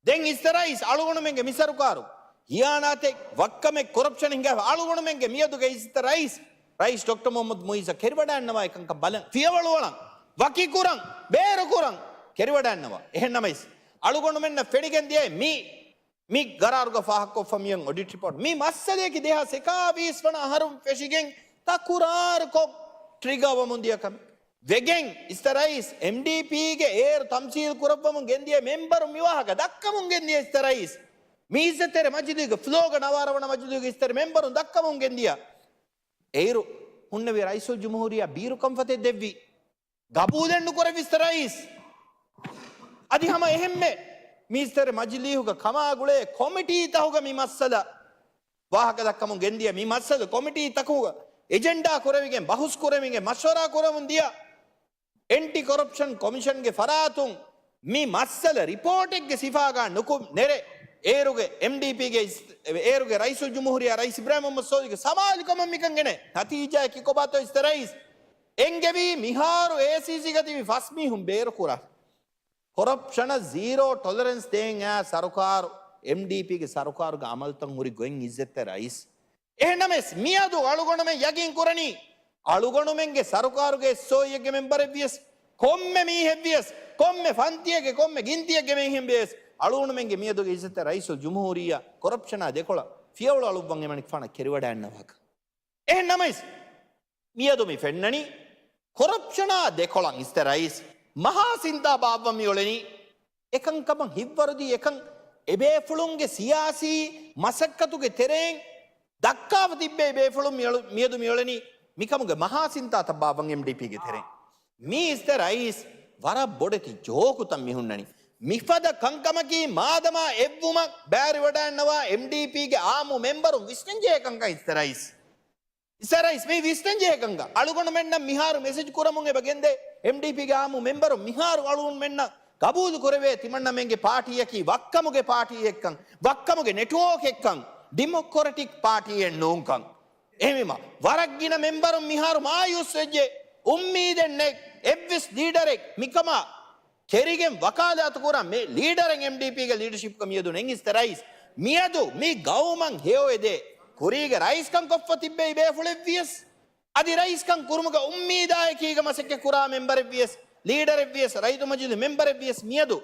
ދެން އިސްތެ ރައީސް އަޅުގަނޑުމެންގެ މި ސަރުކާރު ހިޔާނާތެއް، ވައްކަމެއް، ކޮރަޕްޝަން ހިނގާފަ އަޅުގަނޑުމެންގެ މިއަދުގެ އިސްތެ ރައީސް، ރައީސް ޑޮކްޓަރ މުހައްމަދު މުއިއްޒަށް ކެރިވަޑައިންނަވާ އެކަންކަން ބަލަން، ފިޔަވަޅުއަޅަން، ވަކިކުރަން، ބޭރުކުރަން، ކެރިވަޑައިންނަވާ. އެހެން ނަމަވެސް، އަޅުގަނޑުމެންނަށް ފެނިގެން ދިޔައީ މި، މި ގަރާރުގަ ފާހަގަކޮށްފަ މިއޮތް އޮޑިޓް ރިޕޯޓް. މި މައްސަލަޔަކީ ދެހާސް އެކާވީސް ވަނަ އަހަރުން ފެށިގެން ތަކުރާރުކޮށް ޓްރިގާ ވަމުން ދިޔަ ކަމެއް. ވެގެން އިސްތެ ރައީސް، އެމްޑީޕީގެ އޭރު ތަމްސީލް ކުރައްވަމުން ގެންދިޔަ މެމްބަރުން މި ވާހަކަ ދައްކަމުން ގެންދިޔަ އިސްތެ ރައީސް، މި އިއްޒަތްތެރި މަޖިލީގެ ފްލޯގަ ނަވާރަ ވަނަ މަޖިލީގެ އިސްތެރި މެމްބަރުން ދައްކަމުން ގެންދިޔަ. އޭރު ހުންނެވި ރައީސުލްޖުމްހޫރިއްޔާ ބީރު ކަންފަތެއް ދެއްވި. ގަބޫލެއް ނުކުރެއްވި އިސްތެ ރައީސް. އަދި ހަމަ އެހެންމެ މި އިސްތެރި މަޖިލީހުގަ ކަމާ ގުޅޭ ކޮމިޓީ ތަހުގަ މި މައްސަލަ ވާހަކަ ދައްކަމުން ގެންދިޔަ. މި މައްސަލަ ކޮމިޓީ ތަކުގަ އެޖެންޑާ ކުރެވިގެން ބަހުސް ކުރެވިގެން މަޝްވަރާ ކުރަމުން ދިޔަ. އެންޓި ކޮރަޕްޝަން ކޮމިޝަންގެ ފަރާތުން މި މައްސަލަ ރިޕޯޓެއްގެ ސިފާގަ ނުކު ނެރެ، އޭރުގެ އެމްޑީޕީގެ އިސް-، އޭރުގެ ރައީސުލްޖުމްހޫރިއްޔާ ރައީސް އިބްރާހިމް މުހައްމަދު ސޯލިހުގެ ސަމާލުކަމަށް މިކަން ގެނައި. ނަތީޖާއަކީ ކޮބާތޯ އިސްތެ ރައީސް؟ އެންގެވީ މިހާރު އޭސީސީގަ ތިބި ފަސް މީހުން ބޭރުކުރާ. ކޮރަޕްޝަނަށް ޒީރޯ ޓޮލަރެންސް ދޭން އާ ސަރުކާރު، އެމްޑީޕީގެ ސަރުކާރުގެ އަމަލުތައް ހުރި ގޮތް އިއްޒަތްތެރި ރައީސް. އެހެންނަމަވެސް، މިއަދު އަޅުގަނޑުމެން ޔަގީން ކުރަނީ، އަޅުގަނޑުމެންގެ ސަރުކާރުގެ އެސްއޯއީއެއްގެ މެމްބަރެއްވިޔަސް، ކޮންމެ މީހެއްވިޔަސް، ކޮންމެ ފަންތިއެއްގެ ކޮންމެ ގިންތިއެއްގެ މީހެއްވިޔަސް، އަޅުގަނޑުމެންގެ މިއަދުގެ އިއްޒަތްތެރި ރައީސުލްޖުމްހޫރިއްޔާ ކޮރަޕްޝަނާ ދެކޮޅަށް ފިޔަވަޅު އަޅުއްވަން އެމަނިކުފާނަށް ކެރިވަޑައިންނަވާކަން. އެހެން ނަމަވެސް، މިއަދު މި ފެންނަނީ ކޮރަޕްޝަނާ ދެކޮޅަށް އިސްތެ ރައީސް މަހާ ސިންތާ ބާއްވަން މި އުޅެނީ. އެކަންކަމަށް ހިތްވަރުދީ އެކަން އެބޭފުޅުންގެ ސިޔާސީ މަސައްކަތުގެ ތެރެއިން ދައްކާފަ ތިއްބެވި ބޭފުޅުން މިއަޅު-، މިއަދު މިއުޅެނީ މިކަމުގެ މަހާ ސިންތާތައް ބާއްވަން އެމްޑީޕީގެ ތެރެއިން. މީ އިސްތެ ރައީސް ވަރަށް ބޮޑެތި ޖޯކުތައް މި ހުންނަނީ. މިފަދަ ކަންކަމަކީ މާދަމާ އެއްވުމަށް ބައިވެރިވަޑައިންނަވާ އެމްޑީޕީގެ އާއްމު މެމްބަރުން ވިސްނަންޖެހޭ ކަންކަން އިސްތެ ރައީސް. އިސްތެ ރައީސް މި ވިސްނަންޖެހޭ ކަންކަން. އަޅުގަނޑުމެންނަށް މިހާރު މެސެޖް ކުރަމުން އެބަ ގެންދޭ އެމްޑީޕީގެ އާއްމު މެމްބަރުން މިހާރު އަޅުގަނޑުމެންނަށް ގަބޫލު ކުރެވޭ ތިމަންނަމެންގެ ޕާޓީއަކީ ވައްކަމުގެ ޕާޓީއެއްކަން، ވައްކަމުގެ ނެޓްވޯކެއްކަން، ޑިމޮކްރެޓިކް ޕާޓީއެއް ނޫންކަން. އެހެންވީމަ، ވަރަށް ގިނަ މެމްބަރުން މިހާރު މާޔޫސް ވެއްޖެ. އުއްމީދެއް ނެތް އެއްވެސް ލީޑަރެއް މިކަމާ ކެރިގެން ވަކާލާތު ކުރާ މި ލީޑަރެއް އެމްޑީޕީގެ ލީޑަޝިޕްގަ މިއަދު ނެތް އިސްތެ ރައީސް. މިއަދު މި ގައުމަށް ހެޔޮއެދޭ ކުރީގެ ރައީސްކަން ކޮށްފަ ތިއްބެވި ބޭފުޅެއްވިޔަސް، އަދި ރައީސްކަން ކުރުމުގަ އުއްމީދާއެކީގަ މަސައްކަތް ކުރާ މެމްބަރެއްވިޔަސް، ލީޑަރެއްވިޔަސް، ރައްޔިތު މަޖިލިސް މެމްބަރެއްވިޔަސް މިއަދު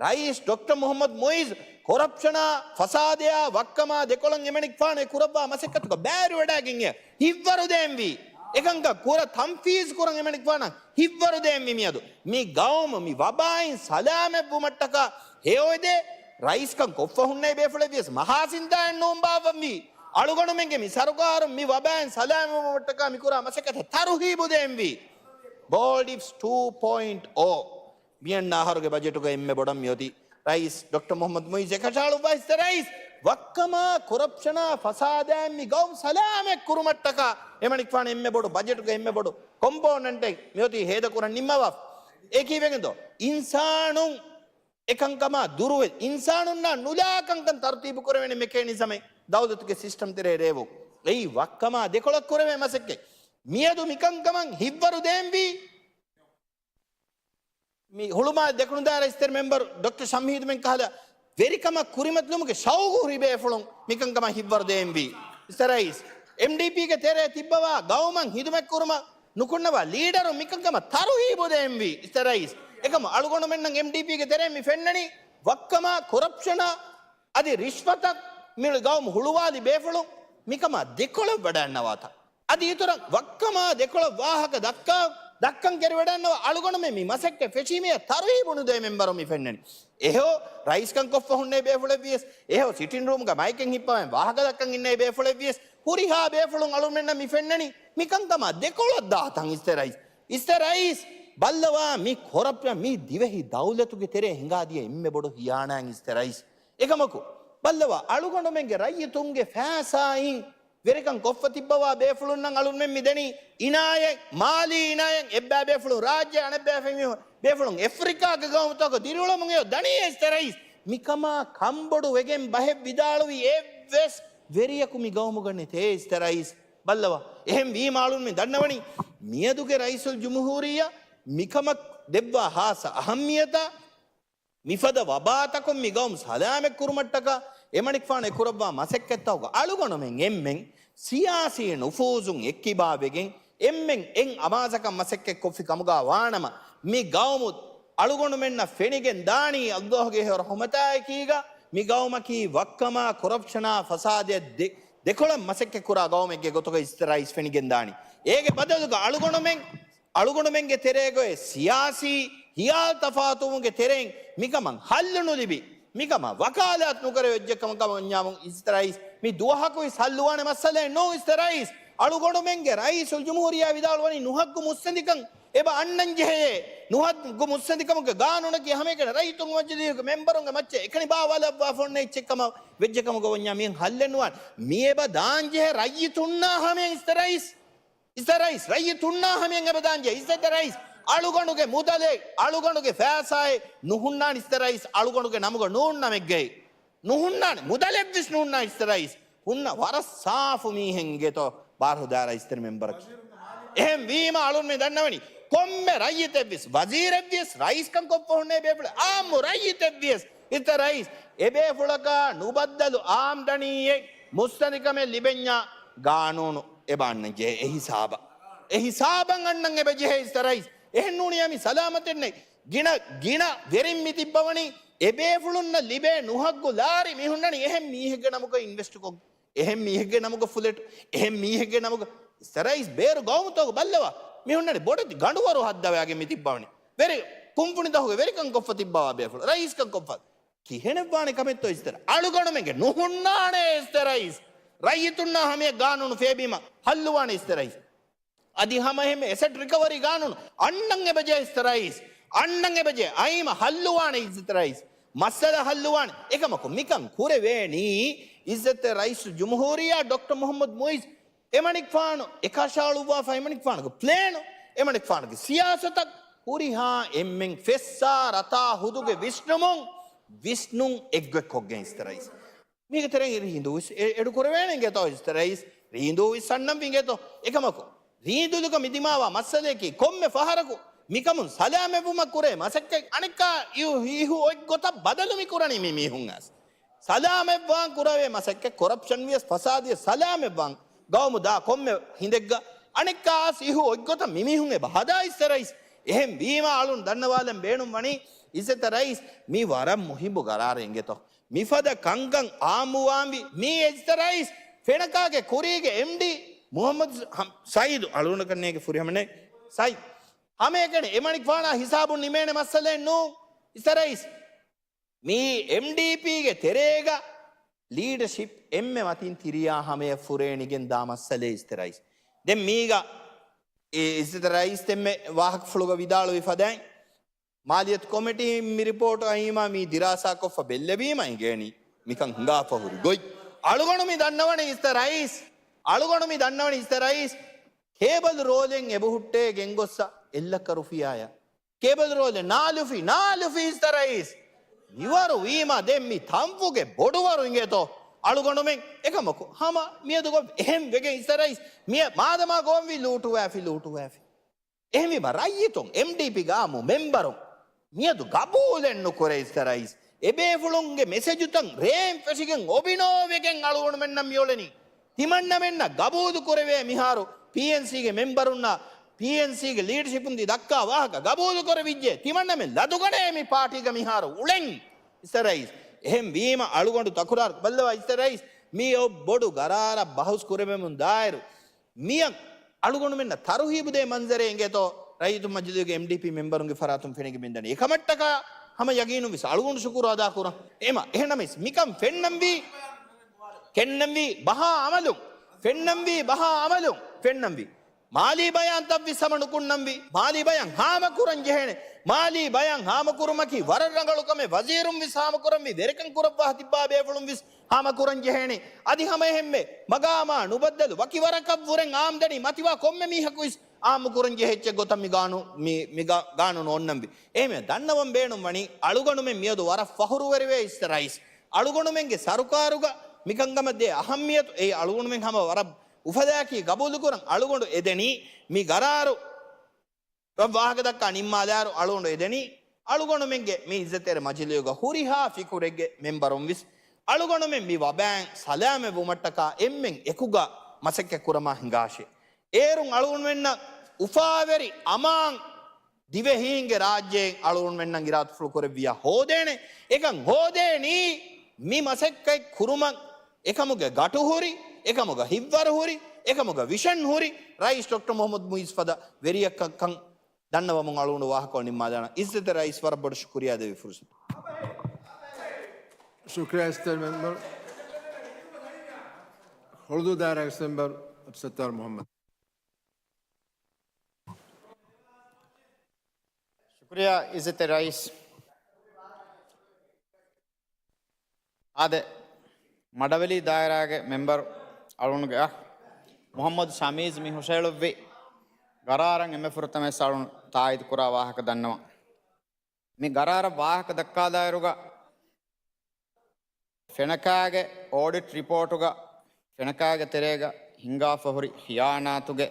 ރައީސް ޑޮކްޓަރ މުހައްމަދު މުއިޒް ކޮރަޕްޝަނާ، ފަސާދަޔާ، ވައްކަމާ ދެކޮޅަށް އެމަނިކުފާނު އެ ކުރައްވާ މަސައްކަތުގަ ބައިވެރިވެވަޑައިގެން އެ ހިއްވަރުދޭންވީ. އެކަންކަން ކުރަ ތަންފީޒް ކުރަން އެމަނިކުފާނަށް ހިއްވަރުދޭންވީ މިއަދު. މި ގައުމު މި ވަބާއިން ސަލާމަތްވުމަށްޓަކާ ހެޔޮއެދޭ ރައީސްކަން ކޮށްފަ ހުންނެވި ބޭފުޅެއްވިޔަސް މަހާ ސިންތާއެއް ނޫން ބާއްވަންވީ. އަޅުގަނޑުމެންގެ މި ސަރުކާރުން މި ވަބާއިން ސަލާމަތްވުމަށްޓަކާ މިކުރާ މަސައްކަތަށް ތަރުހީބު ދޭންވީ. މޯލްޑިވްސް ޓޫ ޕޮއިންޓް އޯ. މިއަންނަ އަހަރުގެ ބަޖެޓުގަ އެންމެ ބޮޑަށް މިއޮތީ ރައީސް ޑޮކްޓަރ މުހައްމަދު މުއިޒް އެކަށައަޅުއްވާ އިސްތެ ރައީސް ވައްކަމާ ކޮރަޕްޝަނާ ފަސާދައިން މި ގައުމު ސަލާމަތް ކުރުމަށްޓަކާ އެމަނިކުފާނު އެންމެ ބޮޑު ބަޖެޓުގެ އެންމެ ބޮޑު ކޮމްޕޯނެންޓެއް މިއޮތީ ހޭދަކުރަން ނިންމަވާފަ. އެ ކީއްވެގެންދޯ؟ އިންސާނުން އެކަންކަމާ ދުރުވެ، އިންސާނުންނާ ނުލާ ކަންކަން ތަރުތީބު ކުރެވޭނެ މެކޭނިޒަމެއް ދައުލަތުގެ ސިސްޓަމް ތެރޭ ރޭވުން. އެއީ ވައްކަމާ ދެކޮޅަށް ކުރެވޭ މަސައްކަތް. މިއަދު މިކަންކަމަށް ހިއްވަރު ދޭންވީ. މި ހުޅުމާލެ ދެކުނު ދާއިރާ އިސްތެރެ މެމްބަރު ޑޮކްޓަރ ޝަމްހީދުމެން ކަހަލަ ވެރިކަމަށް ކުރިމަތިލުމުގެ ޝައުގު ހުރި ބޭފުޅުން މިކަންކަމަށް ހިއްވަރު ދޭންވީ. އިސްތެ ރައީސް، އެމްޑީޕީގެ ތެރޭ ތިއްބަވާ ގައުމަށް ހިދުމަތްކުރުމަށް ނުކުންނަވާ ލީޑަރުން މިކަންކަމަށް ތަރުހީބު ދޭންވީ. އިސްތެ ރައީސް، އެކަމު އަޅުގަނޑުމެންނަށް އެމްޑީޕީގެ ތެރޭ މި ފެންނަނީ ވައްކަމާ ކޮރަޕްޝަނާ އަދި ރިޝްވަތަށް މި ގައުމު ހުޅުވާލި ބޭފުޅުން މިކަމާ ދެކޮޅަށް ވަޑައިންނަވާތަން. އަދި އިތުރަށް ވައްކަމާ ދެކޮޅަށް ވާހަކަ ދައްކާ، ދައްކަން ކެރިވަޑައިންނަވާ އަޅުގަނޑުމެން މި މަސައްކަތް ފެށީމޭ ތަރުހީބު ނުދޭ މެމްބަރުން މި ފެންނަނީ. އެހެޔޮ ރައީސްކަން ކޮށްފަ ހުންނެވި ބޭފުޅެއްވިޔަސް، އެހެޔޮ ސިޓިން ރޫމްގަ މައިކެއް ހިއްޕަވައި ވާހަކަ ދައްކަން އިންނެވި ބޭފުޅެއްވިޔަސް، ހުރިހާ ބޭފުޅުން އަޅުގަނޑުމެންނަށް މި ފެންނަނީ މިކަންކަމާ ދެކޮޅަށް ދާތަން. އިސްތެ ރައީސް، އިސްތެ ރައީސް، ބައްލަވާ މި ކޮރަޕްޝަން މި ދިވެހި ދައުލަތުގެ ތެރޭ ހިނގާދިޔަ އެންމެ ބޮޑު ހިޔާނާތް އިސްތެ ރައީސް. އެކަމަކު، ބައްލަވާ އަޅުގަނޑުމެންގެ ރައްޔިތުންގެ ފައިސާއިން ވެރިކަން ކޮށްފަ ތިއްބަވާ ބޭފުޅުންނަށް އަޅުންމެން މި ދެނީ އިނާޔަތް، މާލީ އިނާޔަތް. އެއްބައި ބޭފުޅުން ރާއްޖެ، އަނެއްބައި ފެން ބޭފުޅުން އެފްރިކާގެ ގައުމުތަކަށް ދިރިއުޅެމުން އެޔޮ ދަނީ އިސްތެ ރައީސް. މިކަމާ ކަންބޮޑު ވެގެން ބަހެއް ވިދާޅުވި އެއްވެސް ވެރިޔަކު މި ގައުމުގަ ނެތޭ އިސްތެ ރައީސް. ބައްލަވާ. އެހެން ވީމާ އަޅުންމެން ދަންނަވަނީ މިއަދުގެ ރައީސުލް ޖުމްހޫރިއްޔާ މިކަމަށް ދެއްވާ ހާއްސަ އަހައްމިޔަތާ މިފަދަ ވަބާތަކުން މި ގައުމު ސަލާމަތް ކުރުމަށްޓަކާ އެމަނިކުފާނު އެކުރައްވާ މަސައްކަތްތަކުގަ އަޅުގަނޑުމެން އެންމެން ސިޔާސީ ނުފޫޒުން އެއްކިބާވެގެން އެންމެން އެއް އަމާޒަކަށް މަސައްކަތް ކޮށްފި ކަމުގަ ވާނަމަ، މި ގައުމު އަޅުގަނޑުމެންނަށް ފެނިގެން ދާނީ ﷲ ގެ ހެޔޮ ރަޙުމަތާއެކީގަ، މި ގައުމަކީ ވައްކަމާ ކޮރަޕްޝަނާ ފަސާދަޔަށް ދެ، ދެކޮޅަށް މަސައްކަތް ކުރާ ގައުމެއްގެ ގޮތުގަ އިސްތެ ރައީސް ފެނިގެން ދާނީ. އޭގެ ބަދަލުގަ އަޅުގަނޑުމެން އަޅުގަނޑުމެންގެ ތެރޭގައި ސިޔާސީ ހިޔާލު ތަފާތުވުމުގެ ތެރެއިން މިކަމަށް ހައްލު ނުލިބި، މިކަމަށް ވަކާލާތު ނުކުރެވި އެއްޗެއް ކަމަކަށް ވަންޏާމު އިސްތެ ރައީސް، މި ދުވަހަކުވެސް ހައްލުވާނެ މައްސަލައެއް ނޫން އިސްތެ ރައީސް. އަޅުގަނޑުމެންގެ ރައީސުލް ޖުމްހޫރިއްޔާ ވިދާޅުވަނީ ނުހައްގު މުއްސަނދިކަން އެބަ އަންނަން ޖެހޭ، ނުހައްގު މުއްސަނދިކަމުގެ ގާނޫނަކީ ހަމައެކަނި ރައްޔިތުންގެ މަޖިލީހުގެ މެމްބަރުންގެ މައްޗަށް އެކަނި ބާވާލައްވާފަ އޮންނަ އެއްޗެއް ކަމަށް ވެއްޖެ ކަމުގަ ވަންޏާ މިއަން ހައްލެއް ނުވާނެ. މި އެބަ ދާން ޖެހޭ ރައްޔިތުންނާ ހަމަޔަށް އިސްތެ ރައީސް. އިސްތެ ރައީސް، ރައްޔިތުންނާ ހަމަޔަށް އެބަ ދާން ޖެހޭ. އިސްތެ ރައީސް، އަޅުގަނޑުގެ މުދަލެއް، އަޅުގަނޑުގެ ފައިސާއެއް ނުހުންނާނެ އިސްތެ ރައީސް، އަޅުގަނޑުގެ ނަމުގަ ނޫން ނަމެއްގައި. ނުހުންނާނެ، މުދަލެއްވެސް ނުހުންނާނެ އިސްތެ ރައީސް. ހުންނަ ވަރަށް ސާފު މީހެއް އިނގޭތޯ ބާރު ދާއިރާ އިސްތެރެ މެމްބަރަކީ. އެހެން ވީމަ އަޅުންމެ ދަންނަވަނީ ކޮންމެ ރައްޔިތެއްވެސް، ވަޒީރެއްވިޔަސް، ރައީސްކަން ކޮށްފަ ހުންނެވި ބޭފުޅެއް، އާއްމު ރައްޔިތެއްވިޔަސް، އިސްތެ ރައީސް، އެބޭފުޅަކާ ނުބައްދަލު އާމްދަނީއެއް މުއްސަނދިކަމެއް ލިބެންޏާ ގާނޫނު އެބަ އަންނަން ޖެހޭ. އެހިސާބަށް، އެހިސާބަށް އަންނަން އެބަ ޖެހޭ އިސްތެ ރައީސް. އެހެން ނޫނިޔާ މި ސަލާމަތެއް ނެތް. ގިނަ، ގިނަ ވެރިން މި ތިއްބަވަނީ އެބޭފުޅުންނަށް ލިބޭ ނުހައްގު ލާރި މި ހުންނަނީ އެހެން މީހެއްގެ ނަމުގަ އިންވެސްޓްކޮށް، އެހެން މީހެއްގެ ނަމުގަ ފުލެޓް، އެހެން މީހެއްގެ ނަމުގަ. އިސްތެ ރައީސް، ބޭރު ގައުމުތަކުގަ ބައްލަވާ، މި ހުންނަނީ ބޮޑެތި ގަނޑުވަރު ހައްދަވާގެން މި ތިއްބަވަނީ. ވެރި ކުންފުނިތަކުގެ ވެރިކަން ކޮށްފަ ތިއްބަވާ ބޭފުޅު، ރައީސްކަން ކޮށްފަ. ކިހިނެއްވާނެ ކަމެއްތޯ އިސްތެ ރައީސް؟ އަޅުގަނޑުމެންގެ ނުހުންނާނެ އިސްތެ ރައީސް. ރައްޔިތުންނާ ހަމަޔަށް ގާނޫނު ފޭބީމަ ހައްލުވާނެ އިސްތެ ރައީސް. އަދި ހަމައެހެންމެ އެސެޓް ރިކަވަރީ ގާނޫނު އަންނަން އެބަޖެހޭ އިއްޒަތްތެރި ރައީސް. އަންނަން އެބަޖެހޭ. އައިމަ ހައްލުވާނެ އިއްޒަތްތެރި ރައީސް. މައްސަލަ ހައްލުވާނެ. އެކަމަކު މިކަން ކުރެވޭނީ އިއްޒަތްތެރި ރައީސުލްޖުމްހޫރިއްޔާ ޑޮކްޓަރ މުޙައްމަދު މުޢިއްޒު އެމަނިކުފާނު އެކަށައަޅުއްވާފަ، އެމަނިކުފާނުގެ ޕްލޭނު، އެމަނިކުފާނުގެ ސިޔާސަތަށް ހުރިހާ އެންމެން ފެއްސާ ރަތާ ހުދުގެ ވިސްނުމުން ވިސްނުން އެއްގޮތް ކޮށްގެން އިއްޒަތްތެރި ރައީސް. މީގެ ތެރެއިން ރީނދޫ ވެސް އެ-، އެޑު ކުރެވޭނެ އިނގޭތޯ އިއްޒަތްތެރި ރައީސް؟ ރީނދޫ ވެސް އަންނަން ވި އިނގޭތޯ؟ އެކަމަކު ރީނދުލުގަ މި ދިމާވާ މައްސަލަޔަކީ ކޮންމެ ފަހަރަކު މިކަމުން ސަލާމަތްވުމަށް ކުރޭ މަސައްކަތް އަނެއްކާ އިހު އިހު އޮތް ގޮތަށް ބަދަލު މި ކުރަނީ މި މީހުން އަސް. ސަލާމަތްވާން ކުރެވޭ މަސައްކަތް ކޮރަޕްޝަން ވިޔަސް ފަސާދަޔަސް ސަލާމަތްވާން ގައުމު ދާ ކޮންމެ ހިނދެއްގަ އަނެއްކާ އަސް އިހު އޮތް ގޮތަށް މި މީހުން އެބަ ހަދާ އިއްޒަތްތެރި ރައީސް. އެހެން ވީމާ އަޅުން ދަންނަވާލަން ބޭނުން ވަނީ އިއްޒަތްތެރި ރައީސް މީ ވަރަށް މުހިއްމު ގަރާރެއް އިނގޭތޯ. މިފަދަ ކަންކަން އާއްމުވާންވީ މީ އިއްޒަތްތެރި ރައީސް ފެނަކާގެ ކުރީގެ އެމްޑީ މުޙައްމަދު ހަމް-، ސައީދު އަޅުގަނޑަކަށް ނޭނގެ ފުރިހަމަ ނެތް ސައީދު. ހަމައެކަނި އެމަނިކުފާނާ ހިސާބުން ނިމޭނެ މައްސަލައެއް ނޫން އިއްޒަތްތެރި ރައީސް. މީ އެމްޑީޕީގެ ތެރޭގަ ލީޑަޝިޕް އެންމެ މަތިން ތިރިޔާ ހަމަޔަށް ފުރޭ ނިގެން ދާ މައްސަލައެއް އިއްޒަތްތެރި ރައީސް. ދެން މީގަ އިއްޒަތްތެރި ރައީސް ދެންމެ ވާހަކަފުޅުގަ ވިދާޅުވި ފަދައިން، މާލިޔަތު ކޮމިޓީން މި ރިޕޯޓު އައީމާ މީ ދިރާސާކޮށްފަ ބެއްލެވީމަ އިނގޭނީ މިކަން ހިނގާފަ ހުރި ގޮތް. އަޅުގަނޑު މި ދަންނަވަނީ އިއްޒަތްތެރި ރައީސް، އަޅުގަނޑު މި ދަންނަވަނީ އިއްޒަތްތެރި ރައީސް ކޭބަލް ރޯލެއް އެބަހުއްޓޭ ގެންގޮއްސަ އެއްލައްކަ ރުފިޔާއަށް. ކޭބަލް ރޯލެއް ނާލުފި، ނާލުފި އިއްޒަތްތެރި ރައީސް. މިވަރު ވީމާ ދެން މި ތަންފުގެ ބޮޑުވަރު އިނގޭތޯ އަޅުގަނޑުމެން. އެކަމަކު ހަމަ މިއަދު ގޮ-، އެހެން ވެގެން އިއްޒަތްތެރި ރައީސް މި-، މާދަމާ ގޮވަންވީ ލޫޓުވާފި، ލޫޓުވާފި. އެހެންވީމަ ރައްޔިތުން، އެމްޑީޕީގެ އާއްމު މެމްބަރުން މިއަދު ގަބޫލެއް ނުކުރޭ އިއްޒަތްތެރި ރައީސް. އެބޭފުޅުންގެ މެސެޖުތައް ރޭން ފެށިގެން އޮބިނޯވެގެން އަޅުގަނޑުމެންނަށް މިއުޅެނީ. ތިމަންނަމެންނަށް ގަބޫލު ކުރެވޭ މިހާރު ޕީއެންސީގެ މެމްބަރުންނާ ޕީއެންސީގެ ލީޑަޝިޕުން ދި ދައްކާ ވާހަކަ ގަބޫލު ކުރެވިއްޖެ. ތިމަންނަމެން ލަދުގަނޭ މި ޕާޓީގަ މިހާރު އުޅެން އިއްޒަތްތެރި ރައީސް. އެހެން ވީމަ އަޅުގަނޑު ތަކުރާރު ބައްލަވާ އިއްޒަތްތެރި ރައީސް މި އޮ ބޮޑު ގަރާރަށް ބަހުސް ކުރެވެމުން ދާއިރު މިއަށް އަޅުގަނޑުމެންނަށް ތަރުހީބު ދޭ މަންޒަރެއް އިނގޭތޯ ރައްޔިތު މަޖިލީހުގެ އެމްޑީޕީ މެމްބަރުންގެ ފަރާތުން ފެނިގެން މިދަނީ. އެކަމަށްޓަކާ ހަމަ ޔަގީނުން ވެސް އަޅުގަނޑު ޝުކުރު އަދާ ކުރަން. އެމަ އެހެންނަމަވެސް މިކަން ފެންނަންވީ، ފެންނަންވީ ބަހާ އަމަލުން، ފެންނަންވީ ބަހާ އަމަލުން، ފެންނަންވީ. މާލީ ބަޔާންތައްވެސް ހަމަ ނުކުންނަންވީ. މާލީ ބަޔާން ހާމަކުރަން ޖެހޭނެ. މާލީ ބަޔާން ހާމަކުރުމަކީ ވަރަށް ރަނގަޅު ކަމެއް. ވަޒީރުން ވެސް ހާމަކުރަންވީ. ވެރިކަން ކުރައްވާ ތިއްބާ ބޭފުޅުން ވެސް ހާމަކުރަން ޖެހޭނެ. އަދި ހަމައެހެންމެ މަގާމާ ނުބައްދަލު ވަކި ވަރަކަށްވުރެން އާމްދަނީ މަތިވާ ކޮންމެ މީހަކު ވެސް އާއްމުކުރަން ޖެހޭ އެއްޗެއް ގޮތަށް މި ގާނޫ-، މި، މި ގާ-، ގާނޫނު އޮންނަންވީ. އެހެންވެ ދަންނަވަން ބޭނުން ވަނީ އަޅުގަނޑުމެން މިއަދު ވަރަށް ފަހުރުވެރިވޭ އިއްޒަތްތެރި ރައީސް. އަޅުގަނޑުމެންގެ ސަރުކާރުގަ މިކަންކަމަށް ދޭ އަހައްމިޔަތު އެއީ އަޅުގަނޑުމެން ހަމަ ވަރަށް އުފަލާއަކީ ގަބޫލުކުރަން. އަޅުގަނޑު އެދެނީ މި ގަރާރު ވާހަކަ ދައްކާ ނިންމާލާއިރު އަޅުގަނޑު އެދެނީ، އަޅުގަނޑުމެންގެ މި އިއްޒަތްތެރި މަޖިލީހުގަ ހުރިހާ ފިކުރެއްގެ މެމްބަރުން ވެސް އަޅުގަނޑުމެން މި ވަބާއިން ސަލާމަތް ވުމަށްޓަކާ އެންމެން އެކުގަ މަސައްކަތް ކުރަމާ ހިނގާށޭ. އޭރުން އަޅުގަނޑުމެންނަށް އުފާވެރި އަމާން ދިވެހީންގެ ރާއްޖެއިން އަޅުގަނޑުމެންނަށް އިރާދަފުޅު ކުރެއްވިޔާ ހޯދޭނެ. އެކަން ހޯދޭނީ މި މަސައްކަތް ކުރުމަށް އެކަމުގެ ގަޓު ހުރި، އެކަމުގަ ހިތްވަރު ހުރި، އެކަމުގަ ވިޝަން ހުރި ރައީސް ޑޮކްޓަރ މުޙައްމަދު މުޢިއްޒު ފަދަ ވެރިޔަކަށްކަން ދަންނަވަމުން އަޅުގަނޑު ވާހަކަ ނިންމާލާނަން. އިއްޒަތްތެރި ރައީސް ވަރަށް ބޮޑަށް ޝުކުރިއްޔާ ދެއްވި ފުރުސަތު. ޝުކުރިއްޔާ އިއްޒަތްތެރި މެމްބަރު. ހޮޅުދޫ ދާއިރާގެ މެމްބަރު އަބްދުއްސައްތާރު މުޙައްމަދު. ޝުކުރިއްޔާ އިއްޒަތްތެރި ރައީސް. އާދެ، މަޑަވެލި ދާއިރާގެ މެމްބަރު އަޅުގަނޑުގެ އަޚް މުޙައްމަދު ޝަމީޒް މި ހުށައެޅުއްވި ގަރާރަށް އެންމެ ފުރަތަމަވެސް އަޅުގަނޑު ތާއީދު ކުރާ ވާހަކަ ދަންނަވަން. މި ގަރާރަށް ވާހަކަ ދައްކާލާއިރުގަ، ފެނަކާގެ އޯޑިޓް ރިޕޯޓުގަ، ފެނަކާގެ ތެރޭގަ ހިނގާފަ ހުރި ޚިޔާނާތުގެ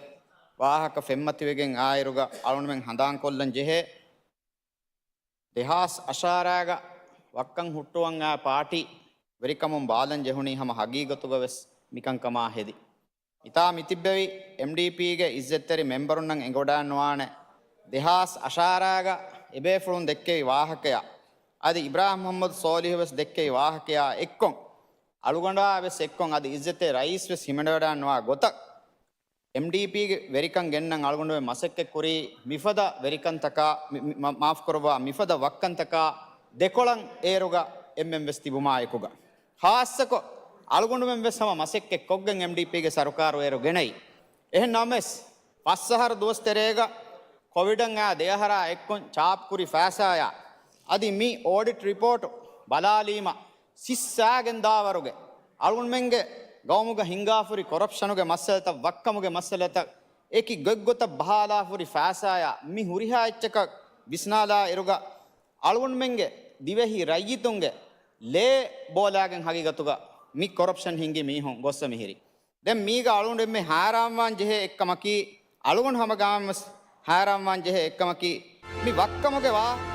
ވާހަކަ ފެންމަތިވެގެން އާއިރުގަ، އަޅުގަނޑުމެން ހަނދާންކޮށްލަން ޖެހޭ، ދެހާސް އަށާރައިގަ ވައްކަން ހުއްޓުވަން އައި ޕާޓީ ވެރިކަމުން ބާލަން ޖެހުނީ ހަމަ ހަގީގަތުގަ ވެސް މިކަންކަމާ ހެދި. މިތާ މިތިއްބެވި އެމްޑީޕީގެ އިއްޒަތްތެރި މެމްބަރުންނަށް އެނގިވަޑައިނުވާނެ، ދެހާސް އަށާރައިގަ އެބޭފުޅުން ދެއްކެވި ވާހަކަޔާ، އަދި އިބްރާހިމް މުޙައްމަދު ސޯލިހު ވެސް ދެއްކެވި ވާހަކަޔާ އެއްކޮށް، އަޅުގަނޑާ ވެސް އެއްކޮށް އަދި އިއްޒަތްތެރި ރައީސް ވެސް ހިމެނިވަޑައިނުވާ ގޮތަށް، އެމްޑީޕީގެ ވެރިކަން ގެންނަން އަޅުގަނޑުމެން މަސައްކަތް ކުރީ މިފަދަ ވެރިކަންތަކާ، މި، މި، މާ، މާފުކުރައްވާ، މިފަދަ ވައްކަންތަކާ ދެކޮޅަށް އޭރުގަ އެންމެން ވެސް ތިބުމާ އެކުގަ. ޚާއްޞަކޮށް، އަޅުގަނޑުމެން ވެސް ހަމަ މަސައްކަތް ކޮށްގެން އެމްޑީޕީގެ ސަރުކާރު އޭރު ގެނައީ. އެހެން ނަމަވެސް، ފަސް އަހަރު ދުވަސް ތެރޭގަ ކޮވިޑަށް އާ ދެ އަހަރާ އެއްކޮން ޗާޕް ކުރި ފައިސާޔާ އަދި މި އޯޑިޓް ރިޕޯޓް ބަލާލީމަ ސިއްސާގެން ދާވަރުގެ އަޅުގަނޑުމެންގެ ގައުމުގަ ހިނގާފުރި ކޮރަޕްޝަނުގެ މައްސަލަތައް، ވައްކަމުގެ މައްސަލަތައް، އެކި ގޮތްގޮތަށް ބަހާލާފުރި ފައިސާޔާ މި ހުރިހާ އެއްޗަކަށް ވިސްނާލާ އިރުގަ އަޅުގަނޑުމެންގެ ދިވެހި ރައްޔިތުންގެ ލޭ ބޯލާގެން ހަގީގަތުގަ މި ކޮރަޕްޝަން ހިންގި މީހުން ގޮއްސަ މިހިރީ. ދެން މީގަ އަޅުގަނޑު އެންމެ ހައިރާންވާން ޖެހޭ އެއްކަމަކީ، އަޅުގަނޑު ހަމަގާމަސް ހައިރާންވާން ޖެހޭ އެއްކަމަކީ، މި ވައްކަމުގެ ވާ